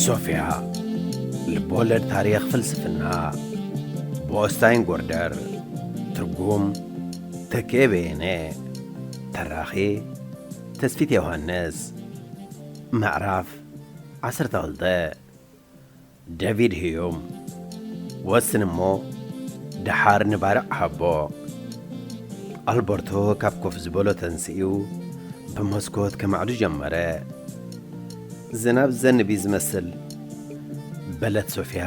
ሶፍያ፣ ልብወለድ ታሪኽ ፍልስፍና፣ ብኦስታይን ጎርደር። ትርጉም፣ ተኬ በየነ። ተራኺ፣ ተስፊት ዮሃንስ። ምዕራፍ ዓሰርተ ክልተ። ዴቪድ ህዩም። ወስን እሞ ደሓር ንባርዕ ሃቦ። ኣልበርቶ ካብ ኮፍ ዝበሎ ተንሲኡ ብመስኮት ከማዕዱ ጀመረ። ዝናብ ዘንብ እዩ ዝመስል፣ በለት ሶፊያ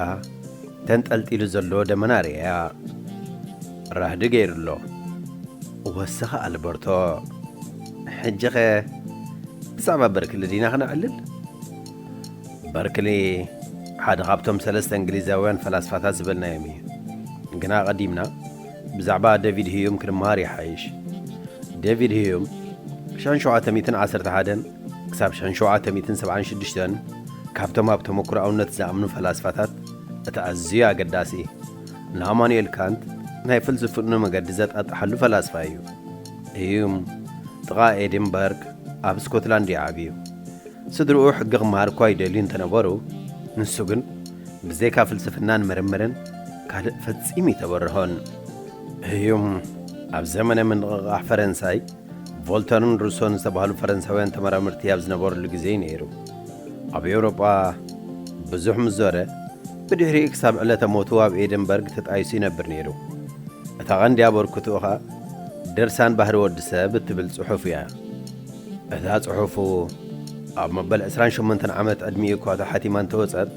ተንጠልጢሉ ዘሎ ደመና ርእያ። ራህዲ ገይሩ ኣሎ። ወሰኸ ኣልበርቶ። ሕጂኸ ብዛዕባ በርክሊ ዲና ክነዕልል? በርክሊ ሓደ ካብቶም ሰለስተ እንግሊዛውያን ፈላስፋታት ዝበልናዮም እዩ። ግና ቀዲምና ብዛዕባ ዴቪድ ህዩም ክንመሃር ይሓይሽ። ዴቪድ ህዩም ሽሕን ሸውዓተ ሚእትን ዓሰርተ ሓደን ክሳብ ሽሕን ሸውዓተ ሚእትን ሰብዓን ሽዱሽተን ካብቶም ኣብ ተመኩሮኣውነት ዝኣምኑ ፈላስፋታት እቲ ኣዝዩ ኣገዳሲ፣ ንኣማኑኤል ካንት ናይ ፍልስፍንኡ መገዲ ዘጣጥሓሉ ፈላስፋ እዩ። ህዩም ጥቓ ኤድንበርግ ኣብ ስኮትላንድ እዩ ዓብዩ። ስድርኡ ሕጊ ክመሃር እኳ ይደልዩ እንተነበሩ፣ ንሱ ግን ብዘይካ ፍልስፍናን ምርምርን ካልእ ፈጺሙ ኣይተበርሆን። ህዩም ኣብ ዘመነ ምንቕቓሕ ፈረንሳይ ቮልተርን ሩሶን ዝተባህሉ ፈረንሳውያን ተመራመርቲ ኣብ ዝነበሩሉ ግዜ እዩ ነይሩ። ኣብ ኤውሮጳ ብዙሕ ምስ ዞረ፣ ብድሕሪኡ ክሳብ ዕለተ ሞቱ ኣብ ኤደንበርግ ተጣይሱ ይነብር ነይሩ። እታ ቀንዲ ኣበርክትኡ ኸኣ ድርሳን ባህሪ ወዲ ሰብ እትብል ጽሑፍ እያ። እታ ጽሑፉ ኣብ መበል ዕስራን ሸሞንተን ዓመት ዕድሚኡ እኳ ተሓቲማ እንተወጸት፣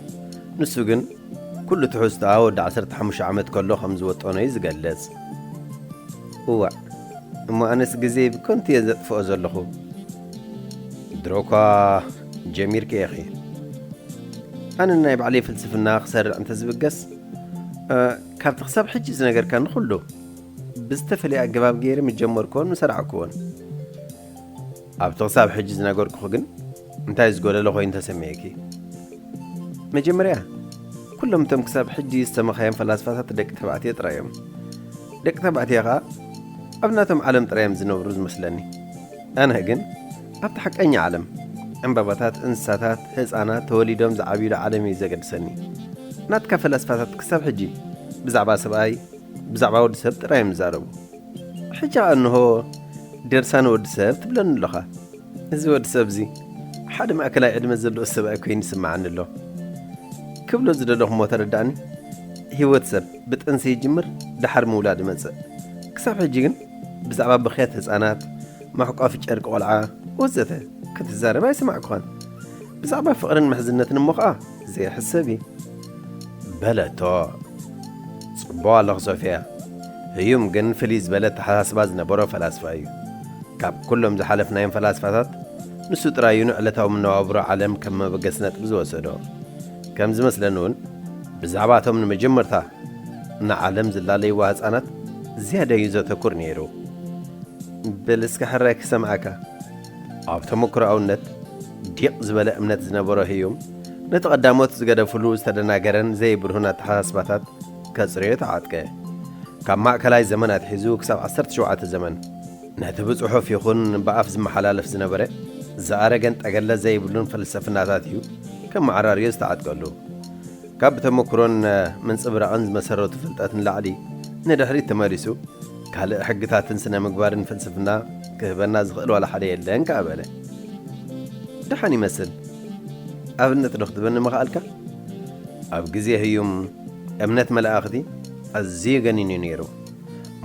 ንሱ ግን ኩሉ ትሕዝቶኣ ወዲ ዓሰርተ ሓሙሽተ ዓመት ከሎ ከም ዝወጠኖ እዩ ዝገልጽ። እዋእ፣ እሞ ኣነስ ግዜ ብከንቱ እየ ዘጥፍኦ ዘለኹ። ድሮኳ ጀሚርኪ ኢኺ። ኣነ ናይ ባዕለይ ፍልስፍና ክሰርዕ እንተዝብገስ፣ እ፣ ካብቲ ክሳብ ሕጂ ዝነገርካኒ ኩሉ ብዝተፈለየ ኣገባብ ገይረ ምጀመርክዎን ምሰራዕክዎን። ኣብቲ ክሳብ ሕጂ ዝነገርኩኺ ግን እንታይ ዝጎደለ ኮይኑ ተሰሚዕኪ? መጀመርያ፣ ኩሎም እቶም ክሳብ ሕጂ ዝሰማኻዮም ፈላስፋታት ደቂ ተባዕትዮ ጥራይ እዮም። ደቂ ተባዕትዮ ኸኣ ኣብ ናቶም ዓለም ጥራይ እዮም ዝነብሩ ዝመስለኒ። ኣነ ግን ኣብቲ ሓቀኛ ዓለም፣ ዕምባባታት፣ እንስሳታት፣ ህጻናት ተወሊዶም ዝዓብዩሉ ዓለም እዩ ዘገድሰኒ። ናትካ ፈላስፋታት ክሳብ ሕጂ ብዛዕባ ሰብኣይ፣ ብዛዕባ ወዲ ሰብ ጥራይ እዮም ዝዛረቡ። ሕጂ ኸኣ እንሆ ድርሳን ወዲ ሰብ ትብለኒ ኣለኻ። እዚ ወዲ ሰብ እዚ ሓደ ማእከላይ ዕድመ ዘለዎ ሰብኣይ ኮይኑ ይስምዓኒ ኣሎ። ክብሎ ዝደለኹ እሞ ተረዳእኒ። ህይወት ሰብ ብጥንሲ ይጅምር፣ ደሓር ምውላድ ይመጽእ። ክሳብ ሕጂ ግን ብዛዕባ ብኽያት ህጻናት፣ መሕቋፊ ጨርቂ ቆልዓ ወዘተ ክትዛረብ ኣይሰማዕኩኻን። ብዛዕባ ፍቕርን ምሕዝነትን እሞ ኸኣ ዘይሕሰብ እዩ። በለቶ። ጽቡቕ ኣለኺ ሶፍያ። ህዩም ግን ፍልይ ዝበለ ኣተሓሳስባ ዝነበሮ ፈላስፋ እዩ። ካብ ኩሎም ዝሓለፍናዮም ፈላስፋታት ንሱ ጥራይ እዩ ንዕለታዊ መነባብሮ ዓለም ከም መበገሲ ነጥቢ ዝወሰዶ። ከም ዝመስለኒ እውን ብዛዕባቶም ንመጀመርታ ንዓለም ዝላለይዋ ህጻናት ዝያዳ እዩ ዘተኩር ነይሩ። በል እስከ ሕራይ ክሰምዓካ። ኣብ ተመክሮኣውነት ዲቕ ዝበለ እምነት ዝነበሮ ህዩም፣ ነቲ ቀዳሞት ዝገደፍሉ ዝተደናገረን ዘይብርሁን ኣተሓሳስባታት ከጽርዮ ተዓጥቀ። ካብ ማእከላይ ዘመን ኣትሒዙ ክሳብ ዓሰርተ ሸውዓተ ዘመን፣ ነቲ ብጽሑፍ ይኹን ብኣፍ ዝመሓላለፍ ዝነበረ ዝኣረገን ጠገለ ዘይብሉን ፍልስፍናታት እዩ ከመዓራርዮ ዝተዓጥቀሉ። ካብ ተመክሮን ምንጽብራቕን ዝመሰረቱ ፍልጠት ንላዕሊ ንድሕሪት ተመሊሱ፣ ካልእ ሕግታትን ስነ ምግባርን ፍልስፍና ክህበና ዝኽእል ዋላ ሓደ የለን ከኣ በለ። ደሓን ይመስል። ኣብነት ዶ ክትበኒ ምኽኣልካ? ኣብ ግዜ ህዩም እምነት መላእኽቲ ኣዝዩ ገኒኑ ነይሩ።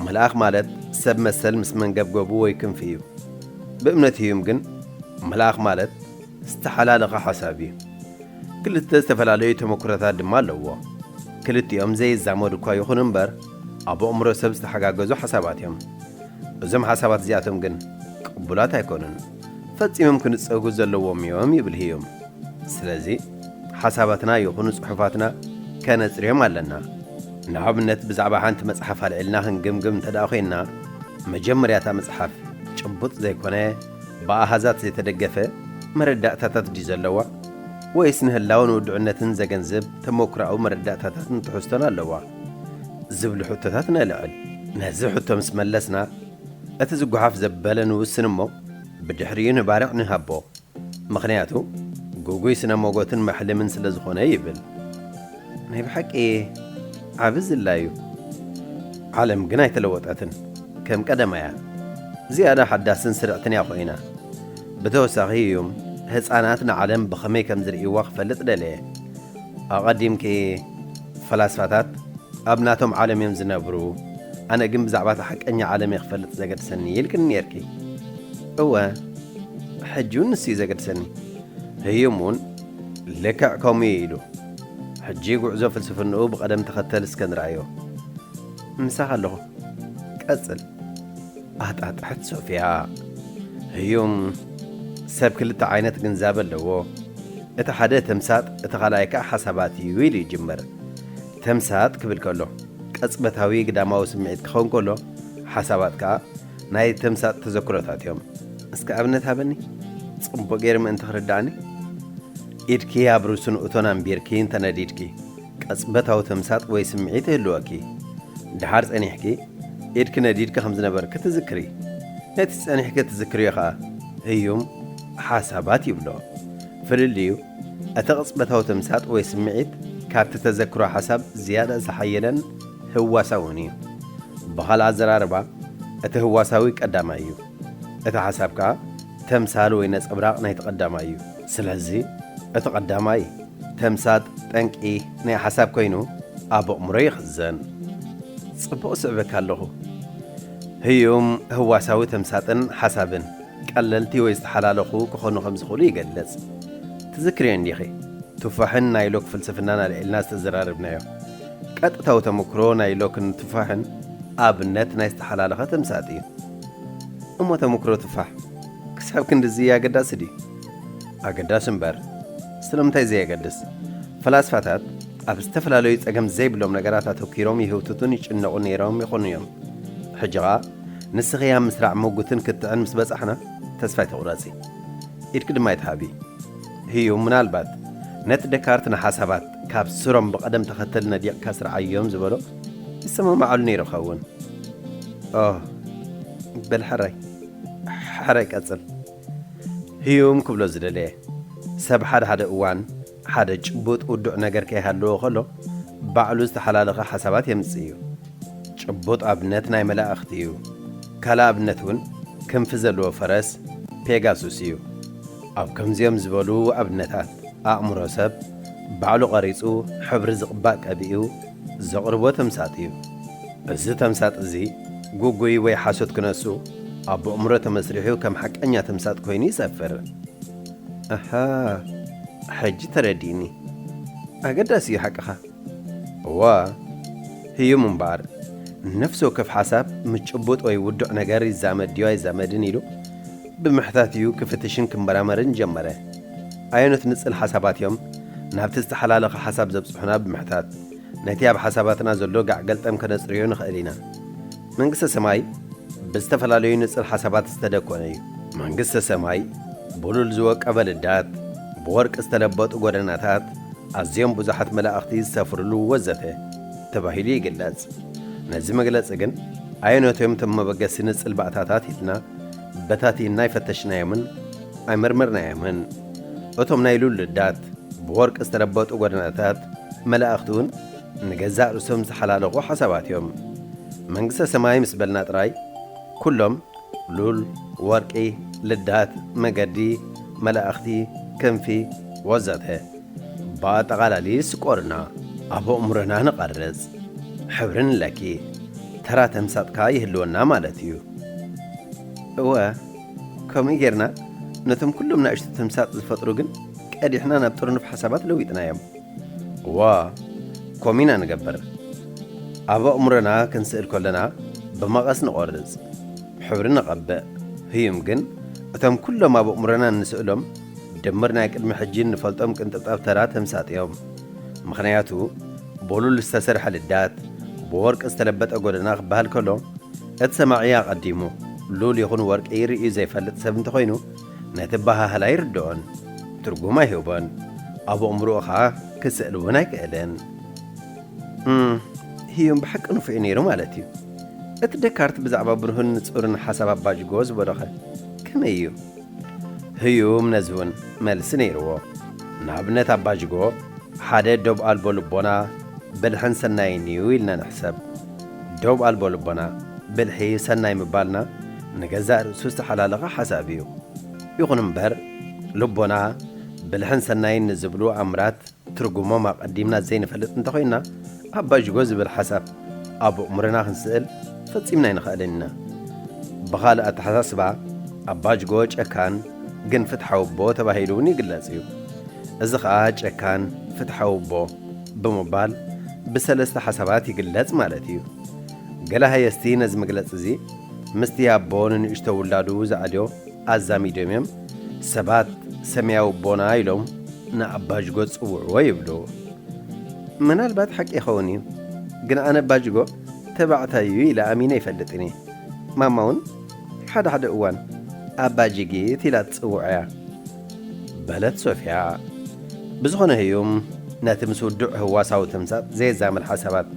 መልኣኽ ማለት ሰብ መሰል ምስ መንገብገቡ ወይ ክንፊ እዩ። ብእምነት ህዩም ግን መልኣኽ ማለት ዝተሓላለኸ ሓሳብ እዩ። ክልተ ዝተፈላለዩ ተመክሮታት ድማ ኣለዎ። ክልቲኦም ዘይዛመዱ እኳ ይኹኑ እምበር፣ ኣብ ኣእምሮ ሰብ ዝተሓጋገዙ ሓሳባት እዮም። እዞም ሓሳባት እዚኣቶም ግን ቅቡላት ኣይኮኑን። ፈጺሞም ክንጸጉ ዘለዎም እዮም ይብል ህዩም። ስለዚ ሓሳባትና ይኹኑ ጽሑፋትና ከነጽርዮም ኣለና። ንኣብነት ብዛዕባ ሓንቲ መጽሓፍ ኣልዒልና ክንግምግም እንተ ደኣ ኮይንና፣ መጀመርያ እታ መጽሓፍ ጭቡጥ ዘይኮነ ብኣሃዛት ዘይተደገፈ መረዳእታታት ድዩ ዘለዋ? ወይስ ንህላውን ውድዕነትን ዘገንዝብ ተመኩራዊ መረዳእታታትን ትሕዝቶን ኣለዋ? ዝብሉ ሕቶታት ነልዕል። ነዚ ሕቶ ምስ መለስና፣ እቲ ዝጓሓፍ ዘበለ ንውስን እሞ ብድሕሪኡ ንባርዕ ንሃቦ። ምኽንያቱ ግጉይ ስነ ሞጎትን መሕልምን ስለ ዝኾነ ይብል። ናይ ብሓቂ ዓቢ ዝላዩ። ዓለም ግን ኣይተለወጠትን። ከም ቀደማያ ዝያዳ ሓዳስን ስርዕትን እያ ኮይና። ብተወሳኺ እዩም ህፃናት ንዓለም ብኸመይ ከም ዝርእይዋ ክፈልጥ ደለየ። ኣቐዲምኪ ፈላስፋታት ኣብ ናቶም ዓለም እዮም ዝነብሩ፣ ኣነ ግን ብዛዕባ እቲ ሓቀኛ ዓለም እየ ክፈልጥ ዘገድሰኒ ኢልክኒ ነይርኪ። እወ፣ ሕጂ እውን ንሱ እዩ ዘገድሰኒ። ህዩም እውን ልክዕ ከምኡ እዩ ኢሉ። ሕጂ ጉዕዞ ፍልስፍንኡ ብቐደም ተኸተል እስከ ንርኣዮ። ምሳኻ ኣለኹ። ቀጽል። ኣጣጥሕት ሶፍያ። ህዩም ሰብ ክልተ ዓይነት ግንዛበ ኣለዎ። እቲ ሓደ ተምሳጥ፣ እቲ ካልኣይ ከኣ ሓሳባት እዩ ኢሉ ይጅምር። ተምሳጥ ክብል ከሎ፣ ቅጽበታዊ ግዳማዊ ስምዒት ክኸውን ከሎ፣ ሓሳባት ከኣ ናይ ተምሳጥ ተዘክሮታት እዮም። እስከ ኣብነት ሃበኒ፣ ጽቡቕ ገይሩ ምእንቲ ክርድኣኒ። ኢድኪ ኣብ ርእሱ ንእቶን ኣንቢርኪ እንተ ነዲድኪ፣ ቅጽበታዊ ተምሳጥ ወይ ስምዒት ይህልወኪ። ደሓር ጸኒሕኪ፣ ኢድኪ ነዲድኪ ከም ዝነበርኪ ትዝክሪ። ነቲ ጸኒሕኪ ትዝክርዮ ኸኣ ህዩም ሓሳባት ይብሎ። ፍልልዩ፣ እቲ ቅጽበታዊ ተምሳጥ ወይ ስምዒት ካብቲ ተዘክሮ ሓሳብ ዝያዳ ዝሓየለን ህዋሳውን እዩ። ብኻልእ ኣዘራርባ፣ እቲ ህዋሳዊ ቀዳማይ እዩ። እቲ ሓሳብ ከኣ ተምሳል ወይ ነጸብራቕ ናይቲ ቀዳማይ እዩ። ስለዚ፣ እቲ ቀዳማይ ተምሳጥ ጠንቂ ናይ ሓሳብ ኮይኑ ኣብ ኣእምሮ ይኽዘን። ጽቡቕ ስዕበካ ኣለኹ። ህዩም ህዋሳዊ ተምሳጥን ሓሳብን ቀለልቲ ወይ ዝተሓላለኹ ክኾኑ ከም ዝኽእሉ ይገልጽ። ትዝክርዮ እንዲኺ? ቱፋሕን ናይ ሎክ ፍልስፍናን ኣልዒልና ዝተዘራረብናዮ። ቀጥታዊ ተመክሮ ናይ ሎክን ቱፋሕን ኣብነት ናይ ዝተሓላለኸ ተምሳጥ እዩ። እሞ ተመክሮ ቱፋሕ ክሳብ ክንድዚ ኣገዳሲ ድዩ? ኣገዳሲ እምበር፣ ስለምንታይ ዘየገድስ? ፈላስፋታት ኣብ ዝተፈላለዩ ጸገም ዘይብሎም ነገራት ኣተኲሮም ይህውትቱን ይጭነቑ ነይሮም ይኾኑ እዮም። ሕጂ ኸኣ ንስኺ ኣብ ምስራዕ ምጉትን ክትዕን ምስ በጻሕና ተስፋ ኣይትቑረጺ። ኢድኪ ድማ ኣይትሃቢ። ህዩ ምናልባት ነቲ ደካርት ንሓሳባት ካብ ስሮም ብቐደም ተኸተል ነዲቕካ ስርዓዮም ዝበሎ ይሰማማዓሉ ነይሩ ኸውን። ኦ፣ በል ሕራይ፣ ሕራይ ቀጽል። ህዩም ክብሎ ዝደለየ፣ ሰብ ሓደ ሓደ እዋን ሓደ ጭቡጥ ውዱዕ ነገር ከይሃለዎ ከሎ ባዕሉ ዝተሓላለኸ ሓሳባት የምጽእ እዩ። ጭቡጥ ኣብነት ናይ መላእኽቲ እዩ። ካልእ ኣብነት እውን ክንፊ ዘለዎ ፈረስ ፔጋሱስ እዩ። ኣብ ከምዚኦም ዝበሉ ኣብነታት ኣእምሮ ሰብ ባዕሉ ቐሪጹ ሕብሪ ዝቕባእ ቀቢኡ ዘቕርቦ ተምሳጥ እዩ። እዚ ተምሳጥ እዚ ግጉይ ወይ ሓሶት ክነሱ ኣብ ኣእምሮ ተመስሪሑ ከም ሓቀኛ ተምሳጥ ኮይኑ ይሰፍር። ኣሃ፣ ሕጂ ተረዲእኒ። ኣገዳሲ እዩ ሓቅኻ። እዋ፣ ህዩም እምበኣር፣ ነፍሲ ወከፍ ሓሳብ ምስ ጭቡጥ ወይ ውዱዕ ነገር ይዛመድ ድዩ ኣይዛመድን ኢሉ ብምሕታት እዩ ክፍትሽን ክመራመርን ጀመረ። ኣየኖት ንጽል ሓሳባት እዮም ናብቲ ዝተሓላለኸ ሓሳብ ዘብጽሑና ብምሕታት፣ ነቲ ኣብ ሓሳባትና ዘሎ ጋዕ ገልጠም ከነጽርዮ ንኽእል ኢና። መንግስተ ሰማይ ብዝተፈላለዩ ንጽል ሓሳባት ዝተደኮነ እዩ። መንግስተ ሰማይ ብሉል ዝወቀበ ልዳት፣ ብወርቂ ዝተለበጡ ጎደናታት፣ ኣዝዮም ብዙሓት መላእኽቲ ዝሰፍርሉ ወዘተ ተባሂሉ ይግለጽ። ነዚ መግለጺ ግን ኣየኖት እዮም እቶም መበገሲ ንጽል ባእታታት ኢልና በታቲንና ኣይፈተሽናዮምን ኣይመርመርናዮምን። እቶም ናይ ሉል ልዳት፣ ብወርቂ ዝተለበጡ ጎደናታት፣ መላእኽቲ እውን ንገዛእ ርእሶም ዝሓላለኹ ሓሳባት እዮም። መንግስተ ሰማይ ምስ በልና ጥራይ፣ ኩሎም ሉል፣ ወርቂ፣ ልዳት፣ መገዲ፣ መላእኽቲ፣ ክንፊ፣ ወዘተ ብኣጠቓላሊ ይስቆርና፣ ኣብ ኣእምሮና ንቐርጽ፣ ሕብሪ ንለኪ፣ ተራ ተምሳጥካ ይህልወና ማለት እዩ። እወ፣ ከምኡ ጌርና ነቶም ኩሎም ናእሽቱ ተምሳጥ ዝፈጥሩ ግን ቀዲሕና ናብ ጥርኑፍ ሓሳባት ለዊጥናዮም። እዋ፣ ከምኡ ኢና ንገብር። ኣብ ኣእምሮና ክንስእል ከለና ብመቐስ ንቖርጽ፣ ሕብሪ ንቐብእ። ህዩም ግን እቶም ኩሎም ኣብ ኣእምሮና እንስእሎም ድምር ናይ ቅድሚ ሕጂ እንፈልጦም ቅንጥብጣብ ተራ ተምሳጥ እዮም። ምኽንያቱ ብሉል ዝተሰርሐ ልዳት፣ ብወርቂ ዝተለበጠ ጎደና ክበሃል ከሎ፣ እቲ ሰማዒ ኣቐዲሙ ሉል ይኹን ወርቂ ርእዩ ዘይፈልጥ ሰብ እንተኾይኑ፣ ነቲ ኣበሃህላ ኣይርድኦን፣ ትርጉም ኣይህቦን፣ ኣብ ኣእምሮኡ ኸኣ ክስእል እውን ኣይክእልን። እም፣ ህዩም ብሓቂ ንፉዕ እዩ ነይሩ ማለት እዩ። እቲ ደካርት ብዛዕባ ብሩህን ንጹርን ሓሳብ ኣባጅጎ ዝበሎኸ ከመይ እዩ? ህዩም ነዚ እውን መልሲ ነይርዎ። ንኣብነት ኣባጅጎ ሓደ ዶብ ኣልቦ ልቦና ብልሕን ሰናይን እዩ ኢልና ንሕሰብ። ዶብ ኣልቦ ልቦና ብልሒ ሰናይ ምባልና ንገዛእ ርእሱ ዝተሓላለኸ ሓሳብ እዩ። ይኹን እምበር ልቦና ብልሕን ሰናይን ንዝብሉ ኣምራት ትርጉሞም ኣቐዲምና ዘይንፈልጥ እንተኾይንና፣ ኣባጅጎ ዝብል ሓሳብ ኣብ ኣእምሮና ክንስእል ፈጺምና ኣይንኽእልን ኢና። ብኻልእ ኣተሓሳስባ ኣባጅጎ ጨካን ግን ፍትሓዊ ኣቦ ተባሂሉ እውን ይግለጽ እዩ። እዚ ኸኣ ጨካን ፍትሓዊ ኣቦ ብምባል ብሰለስተ ሓሳባት ይግለጽ ማለት እዩ። ገለ ሃየስቲ ነዚ መግለጺ እዚ ምስቲ ኣቦ ንንእሽቶ ውላዱ ዝኣልዮ ኣዛሚዶም እዮም። ሰባት ሰማያዊ ኣቦና ኢሎም ንኣባጅጎ ዝጽውዕዎ ይብሉ። ምናልባት ሓቂ ይኸውን እዩ፣ ግን ኣነ ኣባጅጎ ተባዕታይ እዩ ኢለ ኣሚነ ኣይፈልጥን እየ። ማማ እውን ሓደ ሓደ እዋን ኣባጅጊት ኢላ ትጽውዖ እያ በለት ሶፊያ። ብዝኾነ ህዩም ነቲ ምስ ውዱዕ ህዋሳዊ ተምሳጥ ዘየዛምድ ሓሳባት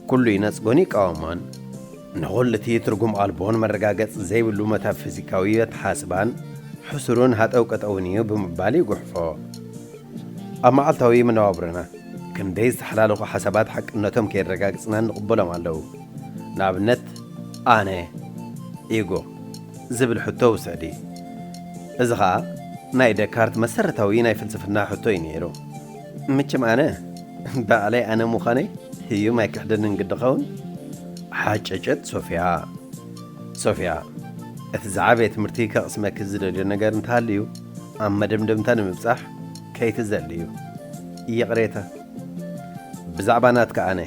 ኩሉ ይነጽጎን ይቃወሞን። ንኹሉ እቲ ትርጉም ኣልቦን መረጋገጺ ዘይብሉ መታፊዚካዊ ኣተሓስባን ሕሱርን ሃጠው ቀጠውን እዩ ብምባል ይጉሕፎ። ኣብ መዓልታዊ መነባብሮና ክንደይ ዝተሓላለኹ ሓሳባት ሓቅነቶም ከየረጋግጽና ንቕበሎም ኣለዉ። ንኣብነት ኣነ፣ ኢጎ፣ ዝብል ሕቶ ውሰዲ። እዚ ኸኣ ናይ ደካርት መሰረታዊ ናይ ፍልስፍና ሕቶ እዩ ነይሩ። መቸም ኣነ ባዕለይ ኣነ ምዃነይ ህዩም ኣይክሕደንን ግዲ ኸውን? ሓጨጨት ሶፊያ። ሶፊያ፣ እቲ ዝዓበየ ትምህርቲ ከቕስመኪ ዝደልዮ ነገር እንተሃልዩ ኣብ መደምደምታ ንምብጻሕ ከይትዘልዩ። ይቕሬታ። ብዛዕባ ናትካ ኣነ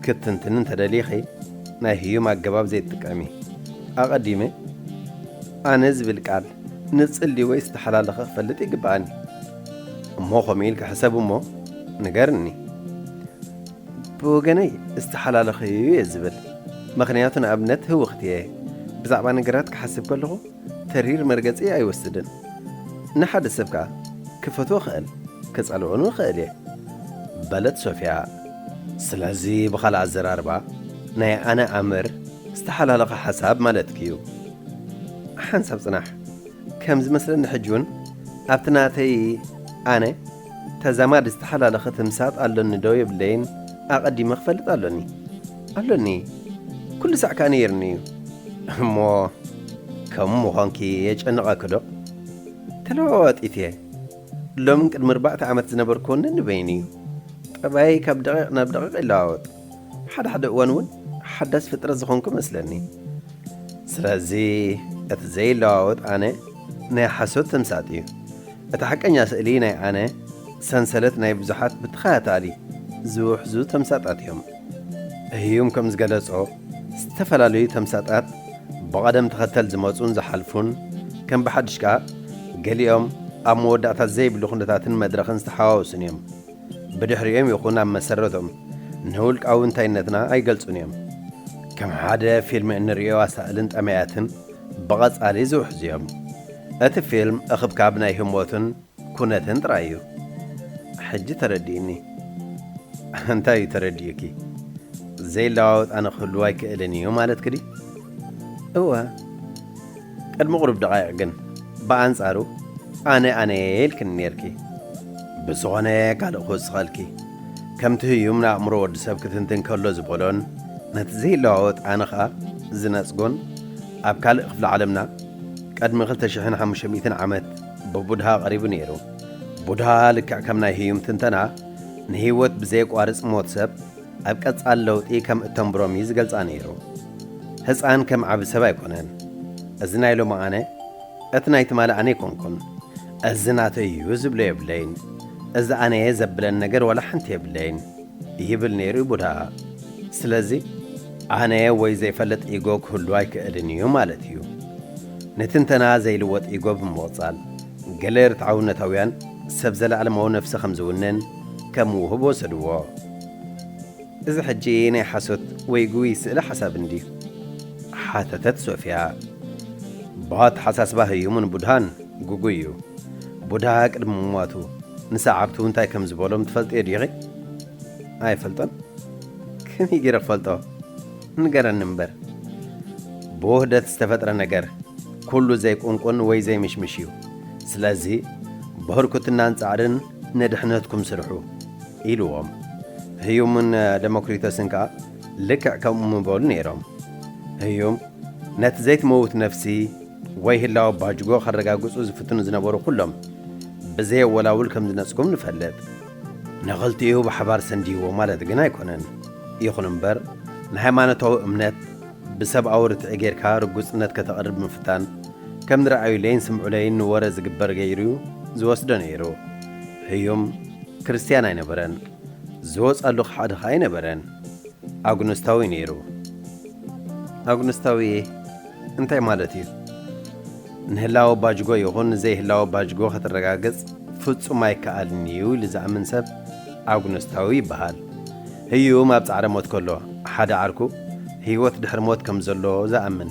ክትትንትኒ እንተደሊኺ ናይ ህዩም ኣገባብ ዘይትጥቀሚ። ኣቐዲመ ኣነ ዝብል ቃል ንጽል ድዩ ወይስ ዝተሓላለኸ ክፈልጥ ይግብኣኒ። እሞ ከምኡ ኢልካ ሕሰብ እሞ ንገርኒ። ብወገነይ ዝተሓላለኸ እዩ እየ ዝብል። ምኽንያቱ ንኣብነት ህውኽቲ እየ። ብዛዕባ ነገራት ክሓስብ ከለኹ ተሪር መርገጺ ኣይወስድን። ንሓደ ሰብ ከኣ ክፈትዎ እኽእል፣ ክጸልኦን እኽእል እየ በለት ሶፊያ። ስለዚ ብኻልእ ኣዘራርባ ናይ ኣነ ኣምር ዝተሓላለኸ ሓሳብ ማለትኪ እዩ። ሓንሳብ ጽናሕ። ከም ዝመስለኒ ሕጂ እውን ኣብቲ ናተይ ኣነ ተዛማዲ ዝተሓላለኸ ትምሳጥ ኣሎኒ ዶ የብለይን ኣቐዲመ ክፈልጥ ኣሎኒ። ኣሎኒ። ኩሉ ሳዕ ከኣ ነይርኒ እዩ። እሞ ከምኡ ምዃንኪ የጨንቐኪ ዶ? ተለዋዋጢት እየ። ሎምን ቅድሚ ኣርባዕተ ዓመት ዝነበርክዎ ነንበይኑ እዩ። ጠባየይ ካብ ደቂቕ ናብ ደቂቕ ይለዋወጥ። ሓደ ሓደ እዋን እውን ሓዳስ ፍጥረት ዝኾንኩ መስለኒ። ስለዚ እቲ ዘይለዋወጥ ኣነ ናይ ሓሶት ተምሳጥ እዩ። እቲ ሓቀኛ ስእሊ ናይ ኣነ ሰንሰለት ናይ ብዙሓት ብተኸታታሊ ዝውሕዙ ተምሳጣት እዮም። ህዩም ከም ዝገለጾ፣ ዝተፈላለዩ ተምሳጣት ብቐደም ተኸተል ዝመጹን ዝሓልፉን፣ ከም ብሓድሽ ከኣ ገሊኦም ኣብ መወዳእታ ዘይብሉ ኩነታትን መድረኽን ዝተሓዋወሱን እዮም። ብድሕሪኦም ይኹን ኣብ መሰረቶም ንውልቃዊ እንታይነትና ኣይገልጹን እዮም። ከም ሓደ ፊልም እንርእዮ ኣሳእልን ጠመያትን ብቐጻሊ ዝውሕዙ እዮም። እቲ ፊልም እኽብካብ ናይ ህሞትን ኩነትን ጥራይ እዩ። ሕጂ ተረዲእኒ። እንታይ እዩ ተረዲኡኪ? ዘይለዋወጥ ኣነ ክህልው ኣይክእልን እዩ ማለትኪ ድዩ? እወ። ቅድሚ ቁሩብ ደቓይቕ ግን፣ ብኣንጻሩ ኣነ ኣነ ኢልክኒ ኔርኪ። ብዝኾነ ካልእ ክውስኸልኪ። ከምቲ ህዩም ንኣእምሮ ወዲ ሰብ ክትንትን ከሎ ዝበሎን ነቲ ዘይለዋወጥ ኣነ ኸኣ ዝነጽጎን ኣብ ካልእ ክፍሊ ዓለምና ቅድሚ ክልተ ሽሕን ሓሙሽተ ሚእትን ዓመት ብቡድሃ ቀሪቡ ነይሩ። ቡድሃ ልክዕ ከም ናይ ህዩም ትንተና ንህይወት ብዘየቋርጽ ሞት ሰብ ኣብ ቀጻሊ ለውጢ ከም እተንብሮም እዩ ዝገልጻ ነይሩ። ህጻን ከም ዓቢ ሰብ ኣይኮነን። እዚ ናይ ሎሚ ኣነ፣ እቲ ናይ ትማሊ ኣነ ኣይኮንኩን። እዚ ናተይ እዩ ዝብሎ የብለይን። እዚ ኣነ እየ ዘብለን ነገር ዋላ ሓንቲ የብለይን፣ ይብል ነይሩ ቡድሃ። ስለዚ ኣነ ወይ ዘይፈልጥ ኢጎ ክህሉ ኣይክእልን እዩ ማለት እዩ። ንትንተና ዘይልወጥ ኢጎ ብምቕጻል፣ ገለ ርትዓውነታውያን ሰብ ዘለኣለማዊ ነፍሲ ከም ዝውንን ከም ውሁብ ወሰድዎ። እዚ ሕጂ ናይ ሓሶት ወይ ግጉይ ስእለ ሓሳብ እንድዩ? ሓተተት ሶፍያ። ብኣተሓሳስባ ህዩምን ቡድሃን ግጉይ እዩ። ቡድሃ ቅድሚ ምሟቱ ንሰዓብቱ እንታይ ከም ዝበሎም ትፈልጥዮ ዲኺ? ኣይፈልጦን። ከመይ ገይረ ክፈልጦ? ንገረኒ እምበር። ብውህደት ዝተፈጥረ ነገር ኩሉ ዘይቁንቁን ወይ ዘይምሽምሽ እዩ። ስለዚ ብህርኩትናን ጻዕርን ንድሕነትኩም ስርሑ ኢልዎም። ህዩምን ደሞክሪቶስን ከኣ ልክዕ ከምኡ ምበሉ ነይሮም። ህዩም ነቲ ዘይትመውት ነፍሲ ወይ ህላወ ባጅጎ ከረጋግጹ ዝፍትኑ ዝነበሩ ኩሎም ብዘየወላውል ከም ዝነጽጉም ንፈልጥ። ንኽልቲኡ ብሓባር ሰንድይዎ ማለት ግን ኣይኮነን። ይኹን እምበር ንሃይማኖታዊ እምነት ብሰብኣዊ ርትዒ ጌርካ ርጉጽነት ከተቕርብ ምፍታን ከም ንረኣዩለይን ስምዑለይን ንወረ ዝግበር ገይሩ ዝወስዶ ነይሩ። ህዩም ክርስትያን ኣይነበረን። ዝወጻሉ ሓደ ኸኣ ኣይነበረን። ኣግኖስታዊ ነይሩ። ኣግኖስታዊ እንታይ ማለት እዩ? ንህላወ ባጅጎ ይኹን ንዘይህላወ ባጅጎ ከተረጋግጽ ፍጹም ኣይከኣልን እዩ ኢሉ ዝኣምን ሰብ ኣግኖስታዊ ይበሃል። ህዩም ኣብ ጻዕረ ሞት ከሎ ሓደ ዓርኩ ህይወት ድሕሪ ሞት ከም ዘሎ ዝኣምን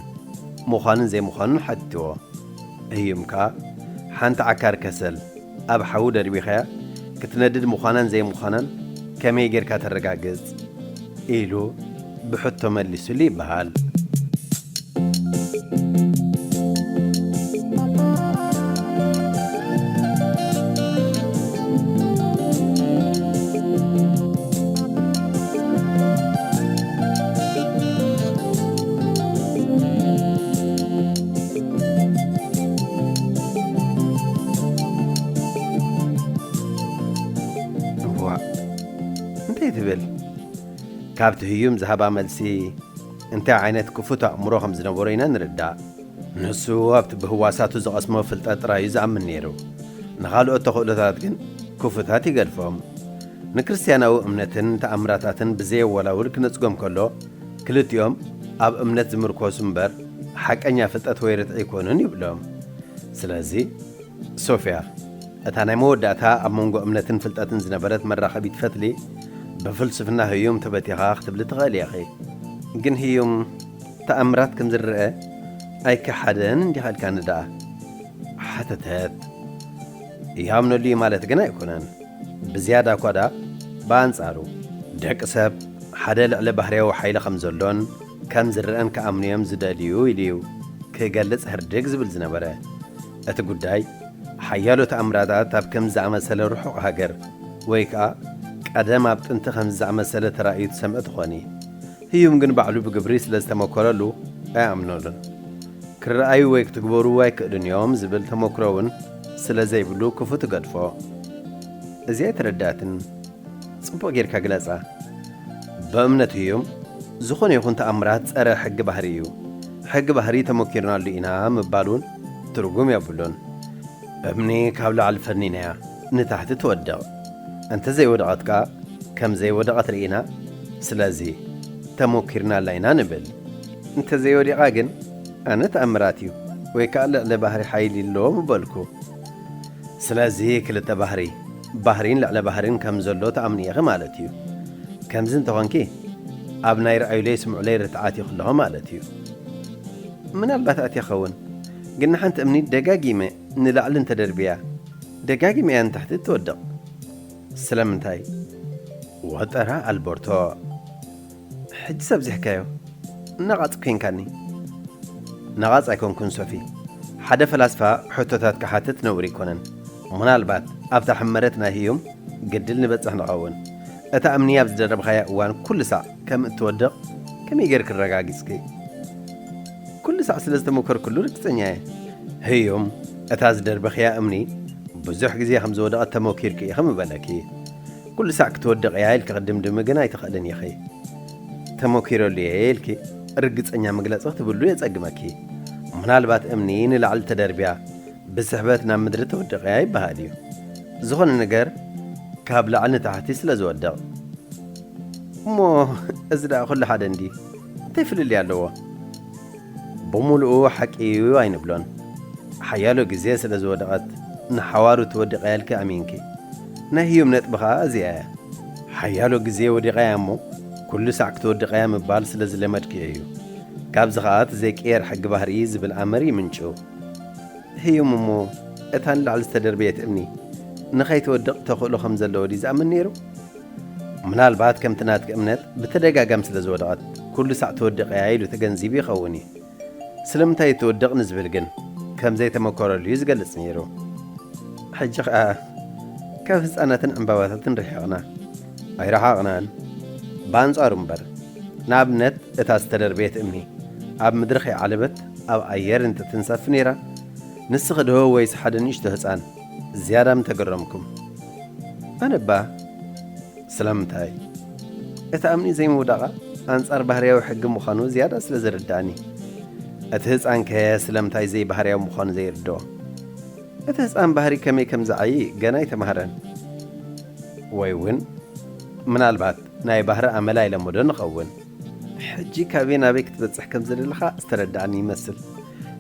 ምዃኑን ዘይምዃኑን ሓቲትዎ። ህዩም ከኣ ሓንቲ ዓካር ከሰል ኣብ ሓዊ ደርቢኻያ ክትነድድ ምዃናን ዘይምዃናን ከመይ ጌርካ ተረጋግጽ? ኢሉ ብሕቶ መሊሱሉ ይበሃል። እዋእ፣ እንታይ ትብል? ካብቲ ህዩም ዝሃባ መልሲ እንታይ ዓይነት ክፉት ኣእምሮ ከም ዝነበሮ ኢና ንርዳእ። ንሱ ኣብቲ ብህዋሳቱ ዝቐስሞ ፍልጠት ጥራይ እዩ ዝኣምን ነይሩ። ንኻልኦት ተኽእሎታት ግን ክፉታት ይገድፎም። ንክርስትያናዊ እምነትን ተኣምራታትን ብዘየወላውል ክነጽጎም ከሎ፣ ክልቲኦም ኣብ እምነት ዝምርኮሱ እምበር ሓቀኛ ፍልጠት ወይ ርትዒ ኣይኮኑን ይብሎም። ስለዚ ሶፍያ፣ እታ ናይ መወዳእታ ኣብ መንጎ እምነትን ፍልጠትን ዝነበረት መራኸቢት ፈትሊ ብፍልስፍና ህዩም ተበቲኻ ክትብሊ ትኽእሊ ኢኺ። ግን ህዩም ተኣምራት ከም ዝረአ ኣይከሓደን እንዲኻ ኢልካኒ ደኣ? ሓተተት። ይኣምነሉ እዩ ማለት ግን ኣይኮነን። ብዝያዳ እኳ ደኣ ብኣንጻሩ ደቂ ሰብ ሓደ ልዕሊ ባህርያዊ ሓይሊ ከም ዘሎን ከም ዝረአን ክኣምኑ እዮም ዝደልዩ ኢሉ እዩ ክገልጽ ህርድግ ዝብል ዝነበረ። እቲ ጉዳይ ሓያሎ ተኣምራታት ኣብ ከምዚ ዝኣመሰለ ርሑቕ ሃገር ወይ ከኣ ቀደም ኣብ ጥንቲ ከምዚ ዝኣመሰለ ተራእዩ ትሰምዕ ትኾኒ። ህዩም ግን ባዕሉ ብግብሪ ስለ ዝተመኮረሉ ኣይኣምነሉን። ክረኣዩ ወይ ክትግበሩ ኣይክእሉን እዮም ዝብል ተመክሮ እውን ስለ ዘይብሉ ክፉት ይገድፎ። እዚኣ ኣይተረድኣትን። ጽቡቕ ጌርካ ግለጻ። ብእምነት ህዩም ዝኾነ ይኹን ተኣምራት ጸረ ሕጊ ባህሪ እዩ። ሕጊ ባህሪ ተመኪርናሉ ኢና ምባል እውን ትርጉም የብሉን። እምኒ ካብ ላዕሊ ፈኒናያ ንታሕቲ ትወድቕ። እንተ ዘይወደቐት ከኣ ከም ዘይወደቐት ርኢና፣ ስለዚ ተመኪርናላ ኢና ንብል። እንተ ዘይወዲቓ ግን ኣነ ተኣምራት እዩ ወይ ከኣ ልዕሊ ባህሪ ሓይሊ ኣለዎ ምበልኩ። ስለዚ ክልተ ባህሪ፣ ባህሪን ልዕለ ባህሪን ከም ዘሎ ትኣምኒ ኢኺ ማለት እዩ። ከምዚ እንተኾንኪ፣ ኣብ ናይ ርኣዩለይ ስምዑለይ ርትዓት ኢኺ ኣለኹ ማለት እዩ። ምናልባት ኣትየ ኸውን፣ ግን ንሓንቲ እምኒ ደጋጊመ ንላዕሊ እንተደርብያ፣ ደጋጊመ እያ ንታሕቲ እትወድቕ። ስለምንታይ? ወጠራ ኣልበርቶ። ሕጂስ ኣብዚሕካዮ። ነቓጽ ኮይንካኒ። ነቓጽ ኣይኮንኩን ሶፊ። ሓደ ፈላስፋ ሕቶታት ክሓትት ነውሪ ኣይኮነን። ምናልባት ኣብታ ሕመረት ናይ ህዩም ግድል ንበጽሕ ንኸውን። እታ እምኒ ኣብ ዝደረብኻያ እዋን ኩሉ ሳዕ ከም እትወድቕ ከመይ ጌርኪ ኣረጋጊጽኪ? ኩሉ ሳዕ ስለ ዝተመከርኩሉ ርግጸኛ እየ። ህዩም እታ ዝደርበኽያ እምኒ ብዙሕ ግዜ ከም ዝወደቐት ተመኪርኪ ኢኺ ምበለኪ። ኩሉ ሳዕ ክትወድቕ እያ ኢልኪ ክትድምድሚ ግን ኣይትኽእልን ኢኺ። ተመኪረሉ እየ ኢልኪ ርግጸኛ መግለጺ ክትብሉ የጸግመኪ። ምናልባት እምኒ ንላዕሊ ተደርብያ ብስሕበት ናብ ምድሪ ትወድቕ እያ ይበሃል እዩ። ዝኾነ ነገር ካብ ላዕሊ ንታሕቲ ስለ ዝወድቕ። እሞ እዚ ደኣ ኩሉ ሓደ እንዲ እንታይ ፍልልይ ኣለዎ? ብምሉኡ ሓቂ እዩ ኣይንብሎን። ሓያሎ ግዜ ስለ ዝወደቐት ንሓዋሩ ትወድቐያልኪ ኣሚንኪ። ናይ ህዩም ነጥቢ ኸኣ እዚኣ እያ። ሓያሎ ግዜ ወዲቐያ እሞ ኩሉ ሳዕ ክትወድቐያ ምባል ስለ ዝለመድክዮ እዩ። ካብዚ ኸኣ እቲ ዘይቅየር ሕጊ ባህሪ ዝብል ኣምር ይምንጩ። ህዩም እሞ እታ ንላዕሊ ዝተደርበየት እምኒ ንኸይትወድቕ ተኽእሎ ከም ዘለዎ ድዩ ዝኣምን ነይሩ? ምናልባት ከምቲ ናትኪ እምነት ብተደጋጋሚ ስለ ዝወደቐት ኩሉ ሳዕ ትወድቕ እያ ኢሉ ተገንዚቡ ይኸውን እዩ። ስለምንታይ ትወድቕ ንዝብል ግን ከም ዘይተመኮረሉ እዩ ዝገልጽ ነይሩ። ሕጂ ኸኣ ካብ ህጻናትን ዕምባባታትን ርሒቕና ኣይረሓቕናን። ብኣንጻሩ እምበር፣ ንኣብነት እታ ዝተደርበየት እምኒ ኣብ ምድሪ ከይዓለበት ኣብ ኣየር እንተትንሳፍ ነይራ፣ ንስኺ ዶ ወይስ ሓደ ንእሽቶ ህጻን ዝያዳ ምተገረምኩም? ኣነ እባ ስለምንታይ? እቲ ኣምኒ ዘይምውዳቓ ኣንጻር ባህርያዊ ሕጊ ምዃኑ ዝያዳ ስለ ዝርድኣኒ። እቲ ህጻንከ ስለምንታይ ዘይባህርያዊ ምዃኑ ዘይርድኦ? እቲ ህጻን ባህሪ ከመይ ከም ዝዓዪ ገና ኣይተማህረን። ወይ እውን ምናልባት ናይ ባህሪ ኣመል ኣይለመዶን ይኸውን። ሕጂ ካበይ ናበይ ክትበጽሕ ከም ዝደለኻ ዝተረድኣኒ ይመስል።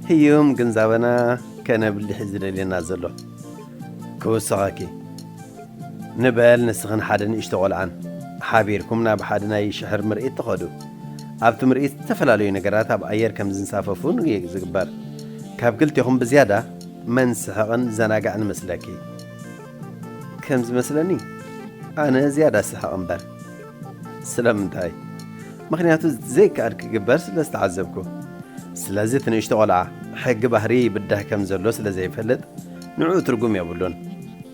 ህዩም ግንዛበና ከነብልሕ እዩ ዝደልየና ዘሎ። ክውስኸኪ። ንበል ንስኽን ሓደ ንእሽቶ ቆልዓን ሓቢርኩም ናብ ሓደ ናይ ሽሕር ምርኢት ትኸዱ። ኣብቲ ምርኢት ዝተፈላለዩ ነገራት ኣብ ኣየር ከም ዝንሳፈፉ እዩ ዝግበር። ካብ ክልቴኹም ብዝያዳ መን ዝስሕቕን ዘናጋዕን ይመስለኪ? ከም ዝመስለኒ ኣነ ዝያዳ ዝስሕቕ እምበር። ስለምንታይ? ምኽንያቱ ዘይከኣል ክግበር ስለ ዝተዓዘብኩ። ስለዚ እቲ ንእሽቶ ቆልዓ ሕጊ ባህሪ ይብዳህ ከም ዘሎ ስለ ዘይፈልጥ ንዕኡ ትርጉም የብሉን።